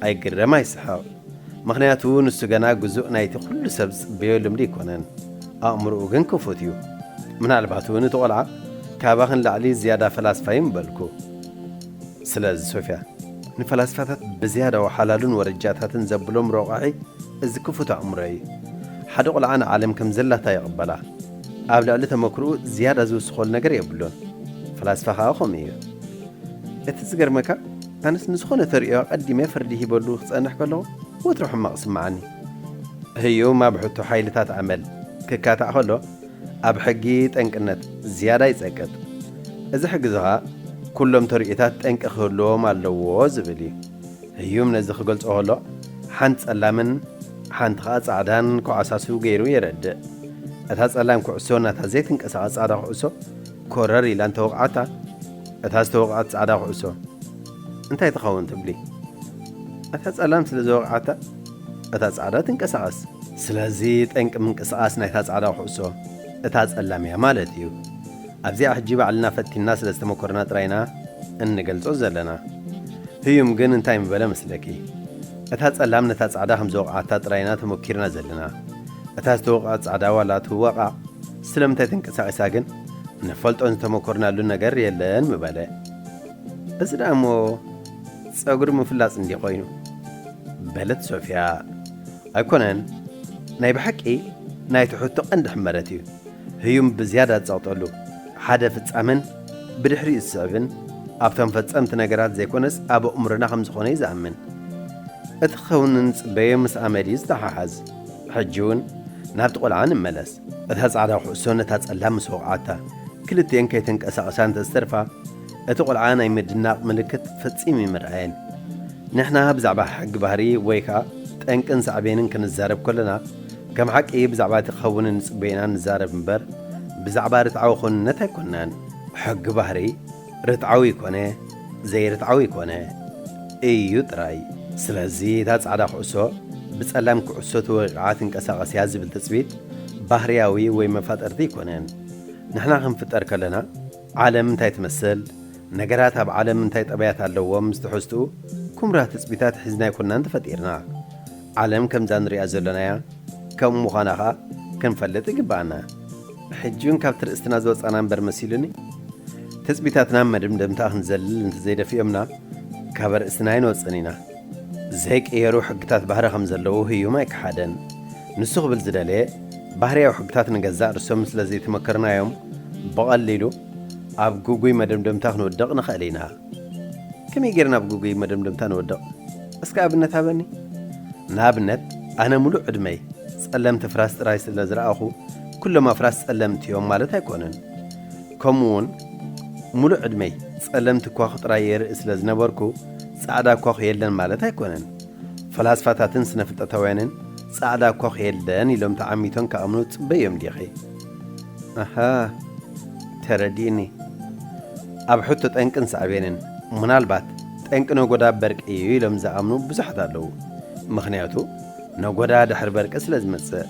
ኣይግረም ኣይስሕቕ። ምኽንያቱ ንሱ ገና ግዙእ ናይቲ ኩሉ ሰብ ዝጽበዮ ልምዲ ኣይኮነን። ኣእምሮኡ ግን ክፉት እዩ። ምናልባት እውን እቲ ቆልዓ ካባኺ ንላዕሊ ዝያዳ ፈላስፋ እዩ ምበልኩ። ስለዚ ሶፍያ፣ ንፈላስፋታት ብዝያዳ ወሓላሉን ወረጃታትን ዘብሎም ረቋሒ እዚ ክፉት ኣእምሮ እዩ። ሓደ ቆልዓ ንዓለም ከም ዘላታ ይቕበላ። ኣብ ልዕሊ ተመክሮኡ ዝያዳ ዝውስኸሉ ነገር የብሉን። ፈላስፋ ከኣ ከምኡ እዩ። እቲ ዝገርመካ፣ ኣነስ ንዝኾነ ተርእዮ ኣቐዲመ ፍርዲ ሂበሉ ክጸንሕ ከለኹ ወትሩ ሕማቕ ይስምዓኒ። ህዩም ኣብ ሕቶ ሓይልታት ኣመል ክካታዕ ከሎ፣ ኣብ ሕጊ ጠንቅነት ዝያዳ ይጸቅጥ። እዚ ሕጊ እዚ ኸኣ ኩሎም ተርእዮታት ጠንቂ ክህልዎም ኣለዎ ዝብል እዩ። ህዩም ነዚ ክገልጾ ከሎ፣ ሓንቲ ጸላምን ሓንቲ ኸኣ ጻዕዳን ክዓሳስቡ ገይሩ የረድእ። እታ ጸላም ኩዕሶ ናታ ዘይትንቀሳቐስ ጻዕዳ ኩዕሶ ኮረር ኢላ እንተወቕዓታ፣ እታ ዝተወቕዓት ጻዕዳ ኩዕሶ እንታይ ትኸውን ትብሊ? እታ ጸላም ስለ ዝወቕዓታ፣ እታ ጻዕዳ ትንቀሳቐስ። ስለዚ ጠንቂ ምንቅስቓስ ናይታ ጻዕዳ ኩዕሶ እታ ጸላም እያ ማለት እዩ። ኣብዚኣ ሕጂ ባዕልና ፈቲንና ስለ ዝተመኮርና ጥራይና እንገልጾ ዘለና። ህዩም ግን እንታይ ምበለ መስለኪ? እታ ጸላም ነታ ጻዕዳ ከም ዝወቕዓታ ጥራይና ተመኪርና ዘለና። እታ ዝተወቕዐት ጻዕዳ ዋላ ትወቓዕ፣ ስለምንታይ ተንቀሳቒሳ ግን ንፈልጦን ዝተመኮርናሉን ነገር የለን ምበለ። እዚ ደኣ እሞ ጸጉሪ ምፍላጽ እንዲ ኮይኑ፣ በለት ሶፍያ። ኣይኮነን፣ ናይ ብሓቂ ናይቲ ሕቶ ቀንዲ ሕመረት እዩ። ህዩም ብዝያዳ ዝጸቕጠሉ ሓደ ፍጻመን ብድሕሪኡ ዝስዕብን ኣብቶም ፈጸምቲ ነገራት ዘይኮነስ ኣብ ኣእምሮና ከም ዝኾነ እዩ ዝኣምን። እቲ ክኸውን እንጽበዮ ምስ ኣመል እዩ ዝተሓሓዝ። ሕጂ እውን ናብቲ ቆልዓ ንመለስ። እታ ጻዕዳ ኩዕሶ ነታ ጸላም ምስ ወቕዓታ፣ ክልቲኤን ከይተንቀሳቐሳ እንተ ዝተርፋ፣ እቲ ቆልዓ ናይ ምድናቕ ምልክት ፈጺሙ ኣይምርኣየን። ንሕና ብዛዕባ ሕጊ ባህሪ ወይ ከኣ ጠንቅን ሳዕቤንን ክንዛረብ ከለና፣ ከም ሓቂ ብዛዕባ እቲ ክኸውን እንጽበዮ ኢና ንዛረብ እምበር፣ ብዛዕባ ርትዓዊ ክውንነት ኣይኮንናን። ሕጊ ባህሪ ርትዓዊ ይኮነ ዘይርትዓዊ ይኮነ፣ እዩ ጥራይ። ስለዚ እታ ጻዕዳ ኩዕሶ ብጸላም ኩዕሶ ተወቒዓ ትንቀሳቐስ እያ ዝብል ትጽቢት ባህርያዊ ወይ መፋጠርቲ ኣይኮነን። ንሕና ክንፍጠር ከለና ዓለም እንታይ ትመስል፣ ነገራት ኣብ ዓለም እንታይ ጠባያት ኣለዎም ምስ ትሕዝትኡ ኩምራ ትጽቢታት ሒዝና ኣይኮንናን ተፈጢርና። ዓለም ከምዛ ንሪኣ ዘሎናያ ከም ምዃና ኸኣ ክንፈልጥ ይግብኣና። ሕጂ እውን ካብቲ ርእስትና ዝወጻና እምበር መሲሉኒ። ትጽቢታትና መደምደምታ ክንዘልል እንተዘይደፊኦምና፣ ካብ ኣርእስትና ኣይንወጽእን ኢና። ዘይቅየሩ ሕግታት ባህሪ ከም ዘለዉ ህዩም ኣይከሓደን። ንሱ ክብል ዝደለየ፣ ባህርያዊ ሕግታት ንገዛእ ርእሶም ስለ ዘይተመከርናዮም፣ ብቐሊሉ ኣብ ግጉይ መደምደምታ ክንወድቕ ንኽእል ኢና። ከመይ ጌርና ኣብ ግጉይ መደምደምታ ንወድቕ? እስከ ኣብነት ሃበኒ። ንኣብነት፣ ኣነ ምሉእ ዕድመይ ጸለምቲ ፍራስ ጥራይ ስለ ዝረኣኹ፣ ኩሎም ኣፍራስ ጸለምቲ እዮም ማለት ኣይኮነን። ከምኡ እውን፣ ሙሉእ ዕድመይ ጸለምቲ ኳኽ ጥራይ የርኢ ስለ ዝነበርኩ፣ ጻዕዳ ኳኽ የለን ማለት ኣይኮነን። ፈላስፋታትን ስነ-ፍልጠታውያንን ጻዕዳ ኳኽ የለን ኢሎም ተዓሚቶም ክኣምኑ ትጽበዮም ዲኺ? ኣሃ፣ ተረዲእኒ። ኣብ ሕቶ ጠንቅን ሳዕቤንን፣ ምናልባት ጠንቂ ነጎዳ በርቂ እዩ ኢሎም ዝኣምኑ ብዙሓት ኣለዉ። ምኽንያቱ፣ ነጎዳ ድሕሪ በርቂ ስለ ዝመጽእ።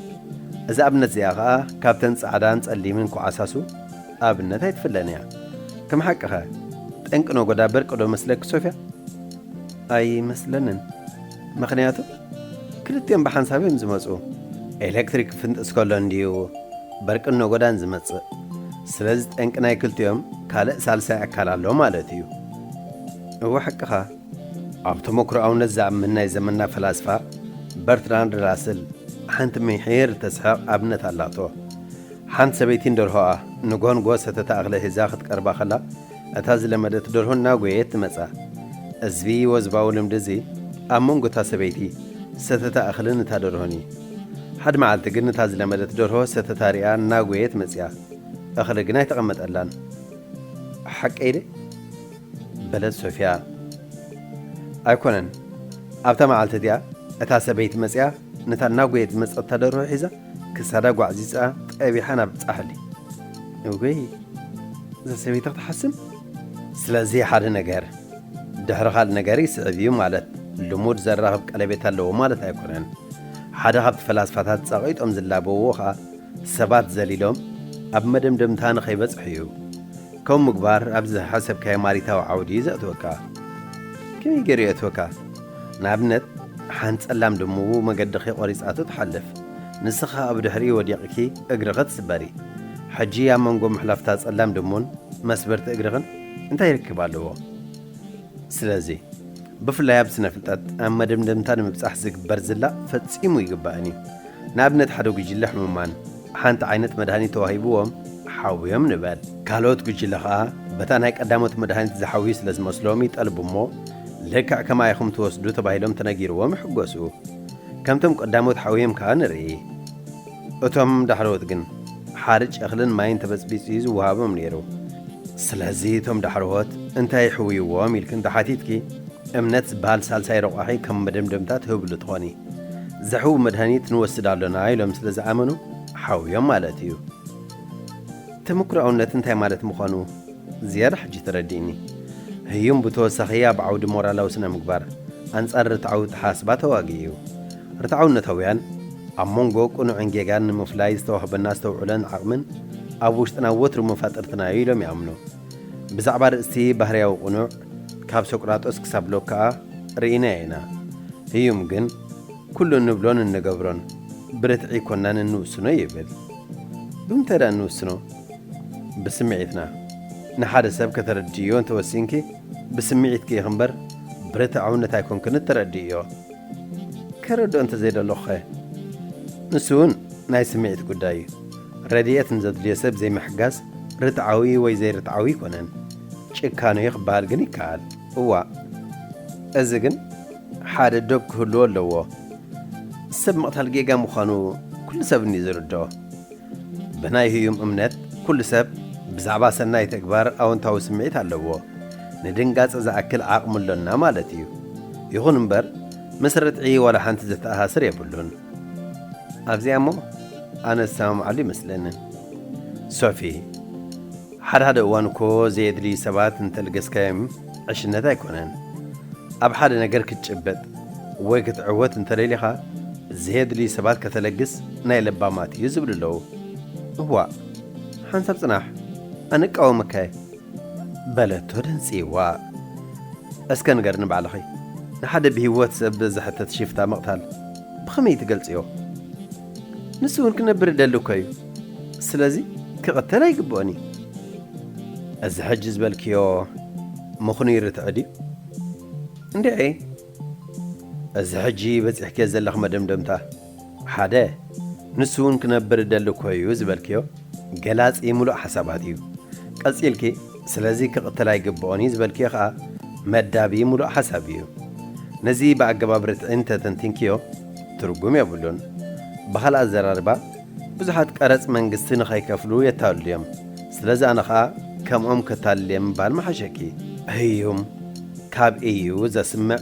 እዛ ኣብነት እዚኣ ኸኣ ካብተን ጻዕዳን ጸሊምን ኮዓሳሱ ኣብነት ኣይትፍለን እያ። ከም ሓቅኸ፣ ጠንቂ ነጎዳ በርቂ ዶ መስለኪ ሶፍያ? ኣይመስለንን። ምኽንያቱ፣ ክልቲኦም ብሓንሳብ እዮም ዝመጹ። ኤሌክትሪክ ፍንጥስ ከሎ እንድዩ በርቅን ነጎዳን ዝመጽእ። ስለዚ ጠንቂ ናይ ክልቲኦም ካልእ ሳልሳይ ኣካል ኣሎ ማለት እዩ። እወ ሓቅኻ። ኣብ ተመክሮኣውነት ዝኣምን ናይ ዘመንና ፈላስፋ በርትራንድ ራስል ሓንቲ ምሒር ተስሕቕ ኣብነት ኣላቶ። ሓንቲ ሰበይቲ ንደርሆኣ ንጎንጎ ሰተታ እኽሊ ሒዛ ክትቀርባ ከላ፣ እታ ዝለመደት ደርሆ እናጎየት ትመጻ። እዝቢ ወዝባዊ ልምዲ እዚ ኣብ መንጎ እታ ሰበይቲ ሰተታ እኽልን እታ ደርሆን እዩ። ሓደ መዓልቲ ግን እታ ዝለመደት ደርሆ ሰተታ ሪኣ እናጎየት መጽያ። እኽሊ ግን ኣይተቐመጠላን። ሓቀይ ደ? በለት ሶፍያ። ኣይኮነን። ኣብታ መዓልቲ እቲኣ እታ ሰበይቲ መጽያ ነታ እናጎየት ዝመጸታ ደርሆ ሒዛ ክሳዳ ጓዕዚጻ ጠቢሓ ናብ ጻሕሊ። እወይ፣ እዛ ሰበይቲ ክትሓስም። ስለዚ ሓደ ነገር ድሕሪ ካልእ ነገር ይስዕብ እዩ ማለት ልሙድ ዘራኽብ ቀለቤት ኣለዎ ማለት ኣይኮነን። ሓደ ካብቲ ፈላስፋታት ጸቒጦም ዝላበውዎ ኸኣ ሰባት ዘሊሎም ኣብ መደምደምታ ንኸይበጽሑ እዩ። ከም ምግባር ኣብዚ ዝሓሰብካዮ ማሪታዊ ዓውዲ እዩ ዘእትወካ። ከመይ ገይሩ የእትወካ? ንኣብነት፣ ሓንቲ ጸላም ድሙ መገድኺ ቆሪጻቶ ትሓልፍ። ንስኻ ኣብ ድሕሪኡ ወዲቕኪ እግርኺ ትስበሪ። ሕጂ ኣብ መንጎ ምሕላፍታ ጸላም ድሙን መስበርቲ እግርኽን እንታይ ርክብ ኣለዎ? ስለዚ፣ ብፍላይ ኣብ ስነ ፍልጠት ኣብ መደምደምታ ንምብጻሕ ዝግበር ዝላ ፈጺሙ ይግባእን እዩ። ንኣብነት ሓደ ጉጅለ ሕሙማን ሓንቲ ዓይነት መድሃኒት ተዋሂብዎም ሓውዮም ንበል። ካልኦት ጉጅለ ኸኣ በታ ናይ ቀዳሞት መድሃኒት ዝሓውዩ ስለ ዝመስሎም ይጠልቡ እሞ ልክዕ ከምኣ ኢኹም ትወስዱ ተባሂሎም ተነጊርዎም ይሕጎሱ። ከምቶም ቀዳሞት ሓውዮም ከኣ ንርኢ። እቶም ዳሕረዎት ግን ሓርጭ እኽልን ማይን ተበጽቢጹ እዩ ዝወሃቦም ነይሩ። ስለዚ እቶም ዳሕረዎት እንታይ ይሕውይዎም ኢልኪ እንተሓቲትኪ፣ እምነት ዝበሃል ሳልሳይ ረቋሒ ከም መደምደምታ ትህብሉ ትኾኒ። ዘሕዊ መድሃኒት ንወስድ ኣሎና ኢሎም ስለ ዝኣመኑ ሓውዮም ማለት እዩ። ተመክሮኣውነት እንታይ ማለት ምዃኑ ዝያዳ ሕጂ ተረዲእኒ። ህዩም ብተወሳኺ ኣብ ዓውዲ ሞራላዊ ስነ ምግባር ኣንጻር ርትዓዊ ተሓስባ ተዋጊ እዩ። ርትዓውነታውያን ኣብ መንጎ ቅኑዕን ጌጋን ንምፍላይ ዝተዋህበና ኣስተውዕሎን ዓቕምን ኣብ ውሽጥና ወትሩ መፋጥርትና እዩ ኢሎም ይኣምኑ። ብዛዕባ ርእስቲ ባህርያዊ ቅኑዕ ካብ ሶቅራጦስ ክሳብ ሎክ ከኣ ርኢናዮ ኢና። ህዩም ግን ኩሉ እንብሎን እንገብሮን ብርትዒ ኮናን እንውስኖ ይብል። ብምንታይ ደኣ እንውስኖ? ብስምዒትና። ንሓደ ሰብ ከተረድእዮ እንተወሲንኪ ብስምዒትኪ ኢኺ እምበር ብርትዓውነት ኣይኮንክን እተረድእዮ። ከረድኦ እንተዘይደለኹኸ? ንሱ እውን ናይ ስምዒት ጉዳይ እዩ። ረድኤት ንዘድልዮ ሰብ ዘይምሕጋዝ ርትዓዊ ወይ ዘይርትዓዊ ኣይኮነን። ጭካነ እዩ ክበሃል ግን ይከኣል። እዋእ፣ እዚ ግን ሓደ ዶብ ክህልዎ ኣለዎ። ሰብ ምቕታል ጌጋ ምዃኑ ኩሉ ሰብ እንድዩ ዝርድኦ። ብናይ ህዩም እምነት ኩሉ ሰብ ብዛዕባ ሰናይ ተግባር ኣወንታዊ ስምዒት ኣለዎ። ንድንጋጸ ዝኣክል ዓቕሚ ኣሎና ማለት እዩ። ይኹን እምበር ምስ ርትዒ ዋላ ሓንቲ ዘተኣሳስር የብሉን። ኣብዚኣ እሞ ኣነ ዝሰማምዓሉ ይመስለኒ። ሶፊ፣ ሓደ ሓደ እዋን እኮ ዘየድልዩ ሰባት እንተልገስካዮም ዕሽነት ኣይኮነን። ኣብ ሓደ ነገር ክትጭበጥ ወይ ክትዕወት እንተደሊኻ ዘየድልዩ ሰባት ከተለግስ ናይ ለባማት እዩ ዝብሉ ኣለዉ። እዋእ፣ ሓንሳብ ጽናሕ፣ ኣነ እቃወመካ እየ። በለቶ ደንጽይዋ። እስከ ንገርኒ ባዕልኺ፣ ንሓደ ብህይወት ሰብ ዘሕተት ሽፍታ ምቕታል ብኸመይ ትገልጽዮ? ንሱ እውን ክነብር ይደሊ እኮ እዩ። ስለዚ ክቕተል ኣይግብኦን እዩ። እዚ ሕጂ ዝበልክዮ ምኽኑይ ርትዒ ድዩ? እንድዒ፣ እዚ ሕጂ በጺሕክዮ ዘለኺ መደምደምታ፣ ሓደ፣ ንሱ እውን ክነብር ይደሊ እኮ እዩ ዝበልክዮ ገላጺ ምሉእ ሓሳባት እዩ። ቀጺልኪ፣ ስለዚ ክቕተል ኣይግብኦን እዩ ዝበልክዮ ኸኣ መዳቢ ምሉእ ሓሳብ እዩ። ነዚ ብኣገባብ ርትዒ እንተ ተንቲንክዮ ትርጉም የብሉን። ብኻልእ ኣዘራርባ፣ ብዙሓት ቀረጽ መንግስቲ ንኸይከፍሉ የታልሉ እዮም። ስለዚ ኣነ ኸኣ ከምኦም ከታልል እየ ምባል ምሓሸኪ። ህዩም፣ ካብ እዩ ዘስምዕ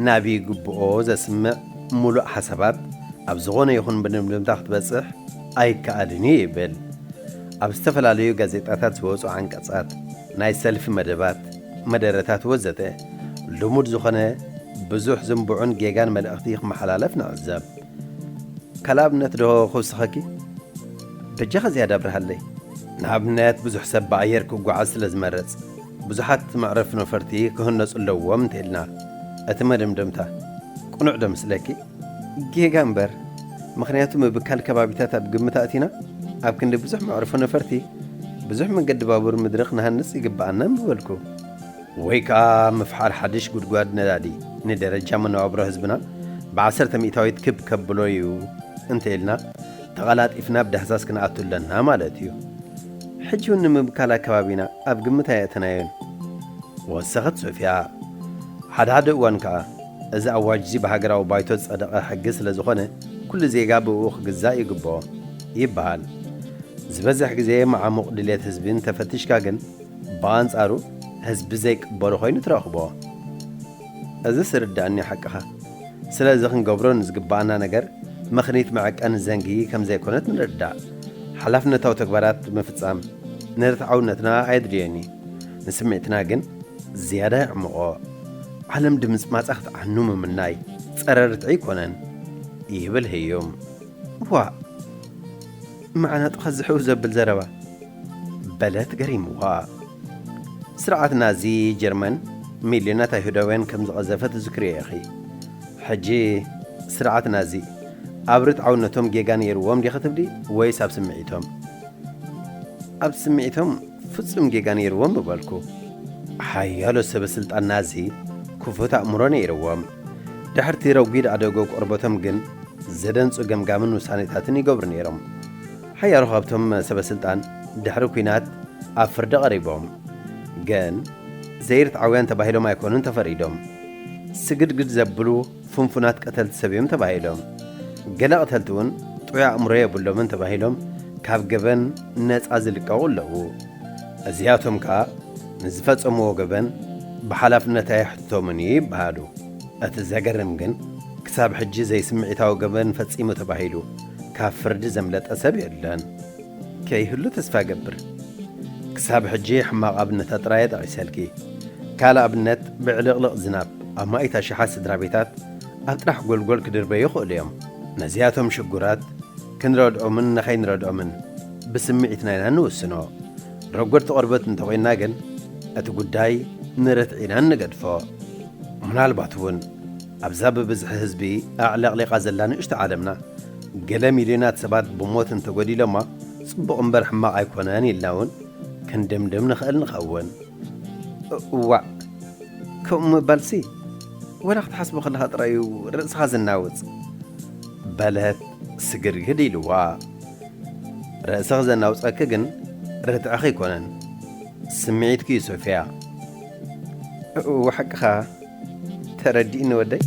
ናብ ይግብኦ ዘስምዕ ምሉእ ሓሳባት ኣብ ዝኾነ ይኹን ምድምድምታ ክትበጽሕ ኣይከኣልን እዩ ይብል። ኣብ ዝተፈላለዩ ጋዜጣታት ዝወጹ ዓንቀጻት፣ ናይ ሰልፊ መደባት፣ መደረታት ወዘተ፣ ልሙድ ዝኾነ ብዙሕ ዝንቡዕን ጌጋን መልእኽቲ ክመሓላለፍ ንዕዘብ። ካልእ ኣብነት ዶ ክውስኸኪ? በጃኻ ዝያዳ ኣብርሃለይ። ንኣብነት፣ ብዙሕ ሰብ ብኣየር ክጓዓዝ ስለ ዝመርጽ፣ ብዙሓት መዕረፊ ነፈርቲ ክህነጹ ኣለዎም እንተኢልና፣ እቲ መደምደምታ ቅኑዕ ዶ ምስለኪ? ጌጋ እምበር። ምኽንያቱ፣ ምብካል ከባቢታት ኣብ ግምት ኣእቲና፣ ኣብ ክንዲ ብዙሕ መዕርፎ ነፈርቲ፣ ብዙሕ መንገዲ ባቡር ምድሪ ክንሃንጽ ይግብኣና ምበልኩ። ወይ ከኣ ምፍሓር ሓድሽ ጉድጓድ ነዳዲ ንደረጃ መነባብሮ ህዝብና ብዓሰርተ ሚእታዊት ክብ ከብሎ እዩ እንተ ኢልና፣ ተቐላጢፍና ኣብ ዳህሳስ ክንኣቱ ኣለና ማለት እዩ። ሕጂ እውን ንምብካል ኣከባቢና ኣብ ግምት ኣየእተናዮን። ወሰኸት ሶፊያ። ሓደ ሓደ እዋን ከኣ፣ እዚ ኣዋጅ እዚ ብሃገራዊ ባይቶ ዝጸደቐ ሕጊ ስለ ዝኾነ፣ ኩሉ ዜጋ ብእኡ ክግዛእ ይግብኦ ይበሃል። ዝበዝሕ ግዜ መዓሙቕ ድሌት ህዝቢ እንተፈቲሽካ ግን፣ ብኣንጻሩ ህዝቢ ዘይቅበሎ ኮይኑ ትረኽቦ። እዝስ ርዳእኒ ሓቅኻ። ስለዚ ክንገብሮ ንዝግብኣና ነገር ምኽኒት መዐቀኒ ዘንጊ ከም ዘይኮነት ንርዳእ። ሓላፍነታዊ ተግባራት ምፍጻም ንርትዓውነትና ኣየድልዮን እዩ። ንስምዒትና ግን ዝያዳ የዕምቖ። ዓለም ድምጽማጻ ክትዓኑ ምምናይ ጸረ ርትዒ ኣይኮነን፣ ይብል ህዩም። ዋእ! መዓናጡኻ ዝሕው ዘብል ዘረባ፣ በለት ገሪምዋ። ስርዓት ናዚ ጀርመን ሚልዮናት ኣይሁዳውያን ከም ዝቐዘፈ ትዝክርዮ ኢኺ። ሕጂ ስርዓት ናዚ ኣብ ርትዓውነቶም ጌጋ ነይርዎም ዲኺ ትብሊ ወይስ ኣብ ስምዒቶም? ኣብ ስምዒቶም ፍጹም ጌጋ ነይርዎም ምበልኩ። ሓያሎ ሰበ ስልጣን ናዚ ክፉት ኣእምሮ ነይርዎም። ድሕርቲ ረጒድ ኣደጎ ቆርበቶም ግን ዘደንጹ ገምጋምን ውሳኔታትን ይገብሩ ነይሮም። ሓያሎ ካብቶም ሰበ ስልጣን ድሕሪ ኲናት ኣብ ፍርዲ ቀሪቦም። ግን ዘይርትዓውያን ተባሂሎም ኣይኮኑን ተፈሪዶም። ስግድግድ ዘብሉ ፍንፉናት ቀተልቲ ሰብ እዮም ተባሂሎም። ገለ ቀተልቲ እውን ጥዑይ ኣእምሮ የብሎምን ተባሂሎም ካብ ገበን ነጻ ዝልቀቑ ኣለዉ። እዚኣቶም ከኣ ንዝፈጸምዎ ገበን ብሓላፍነት ኣይሕትቶምን እዩ ይበሃሉ። እቲ ዘገርም ግን፣ ክሳብ ሕጂ ዘይስምዒታዊ ገበን ፈጺሙ ተባሂሉ ካብ ፍርዲ ዘምለጠ ሰብ የለን። ከይህሉ ተስፋ እገብር። ክሳብ ሕጂ ሕማቕ ኣብነታት ጥራይ እየ ጠቒሰልኪ። ካልእ ኣብነት፣ ብዕልቕልቕ ዝናብ ኣማኢት ኣሽሓት ስድራ ቤታት ኣብ ጥራሕ ጎልጎል ክድርበዩ ይኽእሉ እዮም። ነዚኣቶም ሽጉራት ክንረድኦምን ንኸይንረድኦምን ብስምዒትና ኢና እንውስኖ። ረጎድቲ ቆርበት እንተኾይንና ግን፣ እቲ ጉዳይ ንርትዒ ኢና እንገድፎ። ምናልባት እውን ኣብዛ ብብዝሒ ህዝቢ ኣዕለቕሊቓ ዘላ ንእሽቶ ዓለምና፣ ገለ ሚልዮናት ሰባት ብሞት እንተጎዲሎማ፣ ጽቡቕ እምበር ሕማቕ ኣይኮነን ኢልና እውን ክንድምድም ንኽእል ንኸውን። እዋእ፣ ከምኡ ምባልሲ፣ ወላ ክትሓስቦ ከለኻ ጥራይ እዩ ርእስኻ ዝናወጽ። በለት ስግድግድ ኢልዋ። ርእስኺ ዘናውጸኪ ግን ርትዕኺ ኣይኮነን፣ ስምዒትኪ እዩ ሶፊያ። እው፣ ሓቅኻ። ተረዲእኒ ወደይ።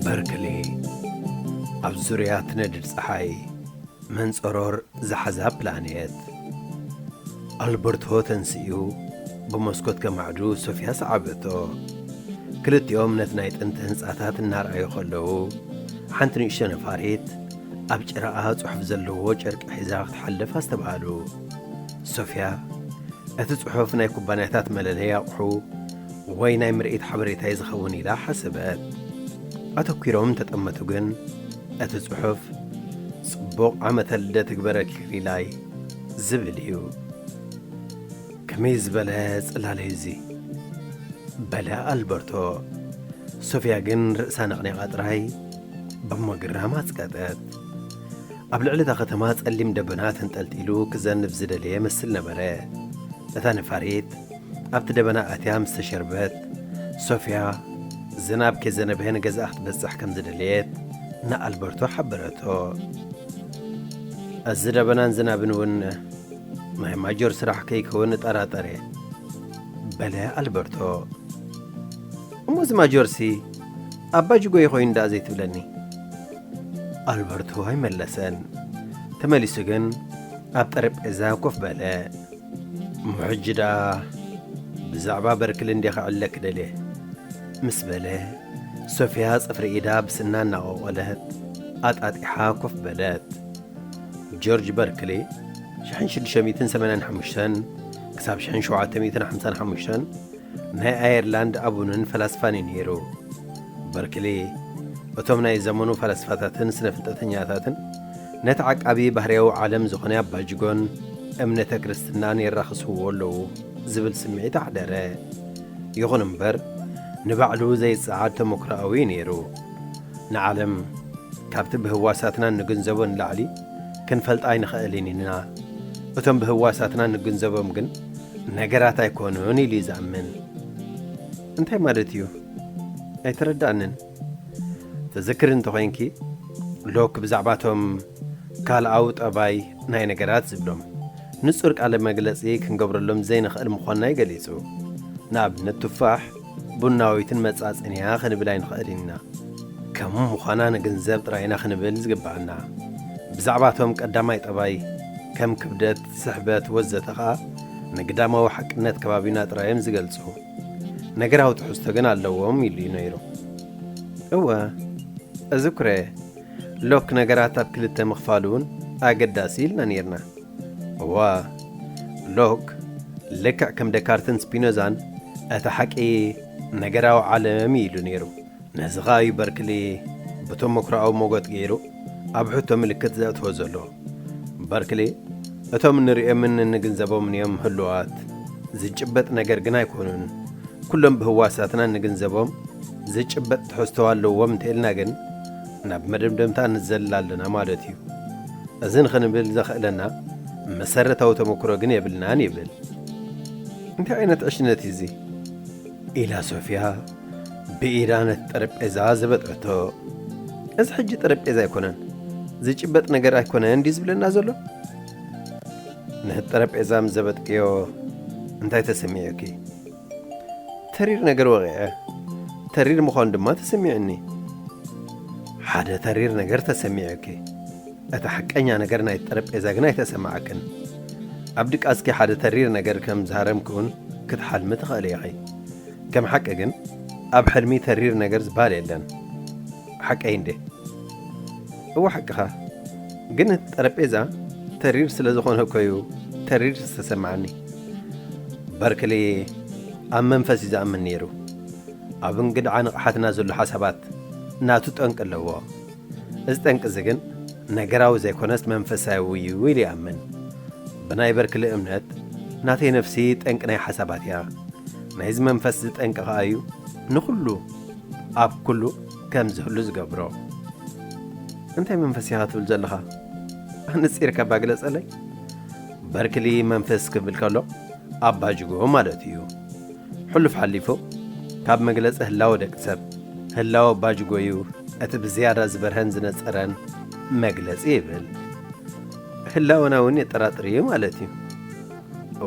በርክሊ፣ ኣብ ዙርያ ትነድድ ጸሓይ መንጸሮር ዝሓዛ ፕላኔት። ኣልበርቶ ተንሲኡ ብመስኮት ከማዕዱ ሶፊያ ሰዓበቶ። ክልቲኦም ነቲ ናይ ጥንቲ ህንጻታት እናረኣዩ ከለዉ፣ ሓንቲ ንእሽቶ ነፋሪት ኣብ ጭራኣ ጽሑፍ ዘለዎ ጨርቂ ሒዛ ክትሓልፍ ኣስተብሃሉ። ሶፊያ፣ እቲ ጽሑፍ ናይ ኩባንያታት መለለዪ ኣቑሑ ወይ ናይ ምርኢት ሓበሬታ እዩ ዝኸውን ኢላ ሓሰበት። ኣተኲሮም እንተጠመቱ ግን፣ እቲ ጽሑፍ "ጽቡቕ ዓመተ ልደት ይግበረልኪ ሊላይ" ዝብል እዩ። "ከመይ ዝበለ ጽላለ እዩ እዚ?" በለ ኣልበርቶ። ሶፊያ ግን ርእሳ ነቕኒቓ ጥራይ ብምግራም ኣጽቀጠት። ኣብ ልዕሊ እታ ከተማ ጸሊም ደበና ተንጠልጢሉ ክዘንብ ዝደለየ መስል ነበረ። እታ ነፋሪት ኣብቲ ደበና ኣትያ ምስ ተሸርበት፣ ሶፊያ ዝናብ ከይዘነበ ንገዛኣ ክትበጽሕ ከም ዝደለየት ንኣልበርቶ ሓበረቶ። እዚ ደበናን ዝናብን እውን ናይ ማጆር ስራሕ ከይከውን እጠራጠር እየ፣ በለ ኣልበርቶ። እሞ እዚ ማጆርሲ ኣባ ጅጎ ኮይኑ ደኣ ዘይትብለኒ? ኣልበርቶ ኣይመለሰን። ተመሊሱ ግን ኣብ ጠረጴዛ ኮፍ በለ። እሞ ሕጂ ደኣ ብዛዕባ በርክሊ እንዴ ክዕለክ ደልየ፣ ምስ በለ፣ ሶፊያ ጽፍሪ ኢዳ ብስና እናቖቖለት ኣጣጢሓ ኮፍ በለት። ጆርጅ በርክሊ ሽሕን ሽዱሽተ ሚእትን ሰማንያን ሓሙሽተን ክሳብ ሽሕን ሸውዓተ ሚእትን ሓምሳን ሓሙሽተን ናይ ኣየርላንድ ኣቡንን ፈላስፋን እዩ ነይሩ። በርክሊ እቶም ናይ ዘመኑ ፈላስፋታትን ስነ ፍልጠተኛታትን ነቲ ዓቃቢ ባህርያዊ ዓለም ዝኾነ ኣባጅጎን እምነተ ክርስትናን የራኽስዎ ኣለዉ ዝብል ስምዒት ኣሕደረ። ይኹን እምበር፣ ንባዕሉ ዘይጸዓድ ተመክሮኣዊ እዩ ነይሩ። ንዓለም ካብቲ ብህዋሳትና እንግንዘቦ ንላዕሊ ክንፈልጣ ኣይንኽእልን ኢና። እቶም ብህዋሳትና እንግንዘቦም ግን ነገራት ኣይኮኑን ኢሉ እዩ ዝኣምን። እንታይ ማለት እዩ? ኣይተረዳእንን። ትዝክር እንተኾይንኪ፣ ሎክ ብዛዕባ እቶም ካልኣዊ ጠባይ ናይ ነገራት ዝብሎም ንጹር ቃለ መግለጺ ክንገብረሎም ዘይንኽእል ምዃንና እዩ ገሊጹ። ንኣብነት፣ ቱፋሕ ቡናዊትን መጻጽንያ ክንብል ኣይንኽእልን ኢና። ከም ምዃና ንግንዘብ ጥራይ ኢና ክንብል ዝግብኣና። ብዛዕባ እቶም ቀዳማይ ጠባይ፣ ከም ክብደት፣ ስሕበት፣ ወዘተ ኸኣ ንግዳማዊ ሓቅነት ከባቢና ጥራይ እዮም ዝገልጹ። ነገራዊ ትሕዝቶ ግን ኣለዎም ኢሉ እዩ ነይሩ። እወ፣ እዝክሮ እየ። ሎክ ነገራት ኣብ ክልተ ምኽፋሉ እውን ኣገዳሲ ኢልና ነይርና። እዋ፣ ሎክ ልክዕ ከም ደካርትን ስፒኖዛን እቲ ሓቂ ነገራዊ ዓለም እዩ ኢሉ ነይሩ። ነዚ ኸኣ እዩ በርክሊ ብተመክሮኣዊ ሞገት ገይሩ ኣብ ሕቶ ምልክት ዘእትዎ ዘሎ። በርክሊ፣ እቶም እንርእዮምን እንግንዘቦምን እዮም ህሉዋት፣ ዝጭበጥ ነገር ግን ኣይኮኑን። ኩሎም ብህዋሳትና እንግንዘቦም ዝጭበጥ ትሕዝቶ ኣለዎም እንተኢልና ግን ናብ መደምደምታ ንዘልል ኣለና ማለት እዩ። እዚ ንኽንብል ዘኽእለና መሰረታዊ ተመክሮ ግን የብልናን ይብል። እንታይ ዓይነት ዕሽነት እዩ እዚ? ኢላ ሶፊያ ብኢዳ ነቲ ጠረጴዛ ዘበጠቶ። እዚ ሕጂ ጠረጴዛ ኣይኮነን፣ ዝጭበጥ ነገር ኣይኮነን እንዲ ዝብለና ዘሎ? ነቲ ጠረጴዛ ምስ ዘበጥክዮ እንታይ ተሰሚዑኪ? ተሪር ነገር ወቒዐ፣ ተሪር ምዃኑ ድማ ተሰሚዑኒ። ሓደ ተሪር ነገር ተሰሚዑኪ። እቲ ሓቀኛ ነገር ናይ ጠረጴዛ ግን ኣይተሰማዓክን። ኣብ ድቃስኪ ሓደ ተሪር ነገር ከም ዝሃረምኪ እውን ክትሓልሚ ትኽእሊ ኢኺ። ከም ሓቂ ግን ኣብ ሕልሚ ተሪር ነገር ዝበሃል የለን። ሓቀይ እንዴ? እወ ሓቅኻ። ግን እቲ ጠረጴዛ ተሪር ስለ ዝኾነ እኮ እዩ ተሪር ዝተሰማዓኒ። በርክሊ ኣብ መንፈስ እዩ ዝኣምን ነይሩ። ኣብ እንግድዓ ንቕሓትና ዘሎ ሓሳባት ናቱ ጠንቂ ኣለዎ። እዚ ጠንቂ እዚ ግን ነገራዊ ዘይኮነስ መንፈሳዊ እዩ ኢሉ ይኣምን። ብናይ በርክሊ እምነት ናተይ ነፍሲ ጠንቂ ናይ ሓሳባት እያ። ናይዚ መንፈስ እዚ ጠንቂ ኸኣ እዩ ንኹሉ ኣብ ኩሉ ከም ዝህሉ ዝገብሮ። እንታይ መንፈስ ኢኻ ትብል ዘለኻ? ኣነጺርካ እባ ግለጸለይ። በርክሊ መንፈስ ክብል ከሎ ኣባጅጎ ማለት እዩ። ሕሉፍ ሓሊፉ ካብ መግለጺ ህላወ ደቂ ሰብ፣ ህላወ ኣባጅጎ እዩ እቲ ብዝያዳ ዝበርሀን ዝነጸረን መግለጺ ይብል። ህላወና እውን የጠራጥር እዩ ማለት እዩ።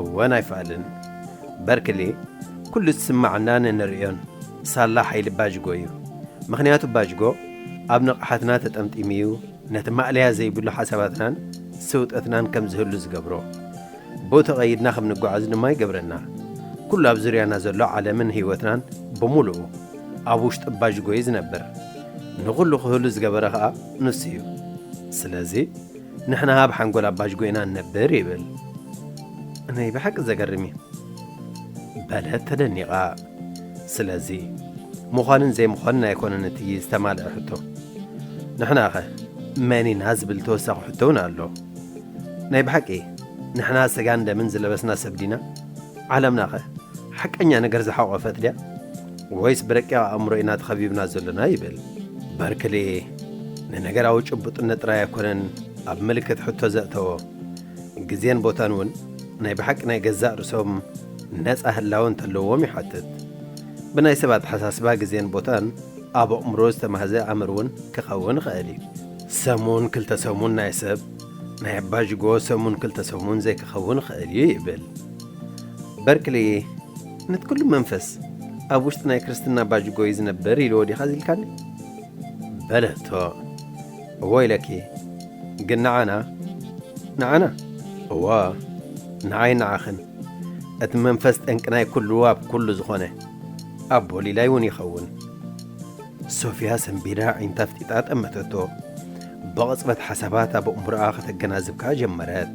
እወን ኣይፋልን። በርክሊ ኩሉ ዝስማዓናን እንርእዮን ሳላ ሓይሊ ባጅጎ እዩ። ምኽንያቱ ባጅጎ ኣብ ንቕሓትና ተጠምጢሙ እዩ ነቲ ማእለያ ዘይብሉ ሓሳባትናን ስውጠትናን ከም ዝህሉ ዝገብሮ። ብኡ ተቐይድና ከም ንጓዓዝ ድማ ይገብረና። ኩሉ ኣብ ዙርያና ዘሎ ዓለምን ህይወትናን ብምሉኡ ኣብ ውሽጢ ባጅጎ እዩ ዝነብር። ንኹሉ ክህሉ ዝገበረ ኸኣ ንሱ እዩ። ስለዚ ንሕና ኣብ ሓንጎል ኣባጅጎ ኢና ንነብር ይብል። ናይ ብሓቂ ዘገርም እዩ፣ በለት ተደኒቓ። ስለዚ ምዃንን ዘይምዃንን ኣይኮነን እቲ ዝተማልአ ሕቶ። ንሕናኸ መን ኢና ዝብል ተወሳኺ ሕቶ እውን ኣሎ። ናይ ብሓቂ ንሕና ስጋን ደምን ዝለበስና ሰብ ዲና? ዓለምናኸ ሓቀኛ ነገር ዝሓቖፈት ድያ? ወይስ ብረቂቕ ኣእምሮ ኢና ተኸቢብና ዘሎና? ይብል። በርክሊ ንነገራዊ ጭቡጥነት ጥራይ ኣይኮነን ኣብ ምልክት ሕቶ ዘእተዎ። ግዜን ቦታን እውን ናይ ብሓቂ ናይ ገዛእ ርእሶም ነጻ ህላወ እንተለዎም ይሓትት። ብናይ ሰብ ኣተሓሳስባ ግዜን ቦታን ኣብ ኣእምሮ ዝተማህዘ ኣምር እውን ክኸውን ይኽእል እዩ። ሰሙን ክልተ ሰሙን ናይ ሰብ ናይ ኣባጅጎ ሰሙን ክልተ ሰሙን ዘይክኸውን ይኽእል እዩ ይብል። በርክሊ፣ ነቲ ኩሉ መንፈስ ኣብ ውሽጢ ናይ ክርስትና ኣባጅጎ እዩ ዝነብር ኢልዎ ዲኻ ዝልካኒ? በለቶ። እዎ ኢለኪ። ግን ንዓና ንዓና እዎ ንዓይ ንዓኽን እቲ መንፈስ ጠንቂ ናይ ኩሉ ኣብ ኩሉ ዝኾነ ኣቦ ሊላይ እውን ይኸውን። ሶፊያ ሰንቢዳ ኣዒንታ ፍጢጣ ጠመተቶ። ብቕጽበት ሓሳባት ኣብ ኣእምሮኣ ከተገናዝብ ከኣ ጀመረት።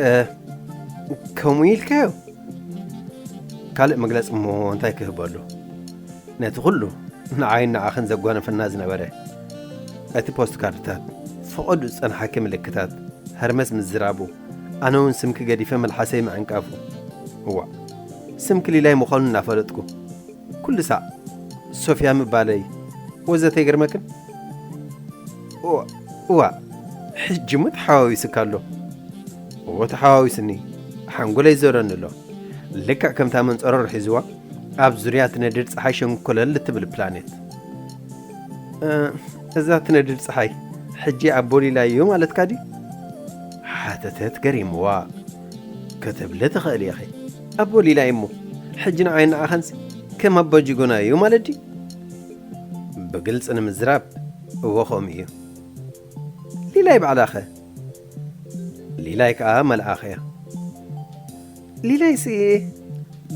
"እ፣ ከምኡ ኢልካዮ?" ካልእ መግለጺ እሞ እንታይ ክህበሉ? ነቲ ኩሉ ንዓይን ንዓኽን ዘጓነፈና ዝነበረ፣ እቲ ፖስት ካርድታት፣ ፈቐዱ ዝጸንሓኪ ምልክታት፣ ሀርመስ ምዝራቡ፣ ኣነ እውን ስምኪ ገዲፈ መልሓሰይ ምዕንቃፉ። እዋእ፣ ስምኪ ሊላይ ምዃኑ እናፈለጥኩ፣ ኩሉ ሳዕ ሶፊያ ምባለይ ወዘተ ይገርመክን? እዋ፣ እዋ፣ ሕጂ እሞ ተሓዋዊስካ ኣሎ። እዎ ተሓዋዊስኒ፣ ሓንጎለይ ይዞረኒ ኣሎ። ልክዕ ከምታ መንጸሮር ሒዝዋ ኣብ ዙርያ ትነድድ ጸሓይ ሸንኮለል እትብል ፕላኔት። "እ፣ እዛ ትነድድ ጸሓይ ሕጂ ኣቦ ሊላይ እዩ ማለትካ ድዩ?" ሓተተት ገሪምዋ። "ክትብሊ ትኽእሊ ኢኺ። ኣቦ ሊላይ እሞ ሕጂ ንዓይን ንዓኽንሲ ከም ኣባጅጎና እዩ ማለት ድዩ?" ብግልጺ ንምዝራብ፣ እወ ከምኡ እዩ። ሊላይ ባዕላኸ? ሊላይ ከኣ መልኣኽ እያ። ሊላይሲ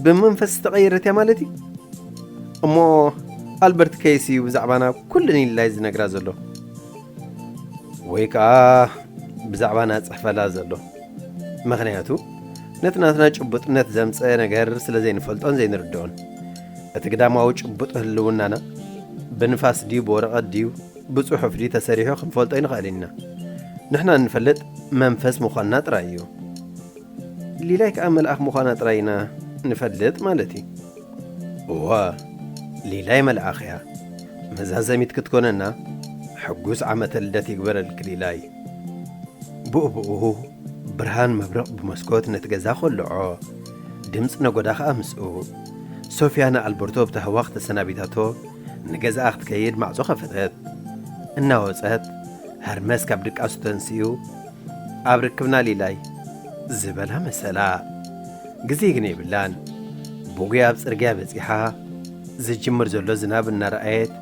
ብመንፈስ ዝተቐየረት እያ ማለት እዩ? እሞ ኣልበርት ከይሲ እዩ ብዛዕባና ኩሉ ንሊላይ ዝነግራ ዘሎ። ወይ ከኣ ብዛዕባና ጽሕፈላ ዘሎ። ምኽንያቱ ነቲ ናትና ጭቡጥነት ዘምጸ ነገር ስለ ዘይንፈልጦን ዘይንርድኦን። እቲ ግዳማዊ ጭቡጥ ህልውናና ብንፋስ ድዩ ብወረቐት ድዩ ብጽሑፍ ድዩ ተሰሪሑ ክንፈልጦ ኣይንኽእልን ኢና። ንሕና እንፈልጥ መንፈስ ምዃንና ጥራይ እዩ። ሊላይ ከኣ መልኣኽ ምዃና ጥራይ ኢና ንፈልጥ ማለት እዩ። እወ፣ ሊላይ መልኣኽ እያ። መዛዘሚት ክትኮነና ሕጉስ ዓመተ ልደት ይግበረልኪ ሊላይ። ብኡ ብኡ ብርሃን መብረቕ ብመስኮት ነቲ ገዛ ኾልዖ። ድምፂ ነጎዳ ኸኣ ምስኡ። ሶፊያ ንኣልበርቶ ብታህዋኽ ተሰናቢታቶ ንገዛኣ ክትከይድ ማዕጾ ኸፈተት። እናወጸት፣ ሀርመስ ካብ ድቃሱ ተንሲኡ፣ "ኣብ ርክብና ሊላይ" ዝበላ መሰላ። ግዜ ግን የብላን። ብጉያ ኣብ ጽርግያ በጺሓ፣ ዝጅምር ዘሎ ዝናብ እናረኣየት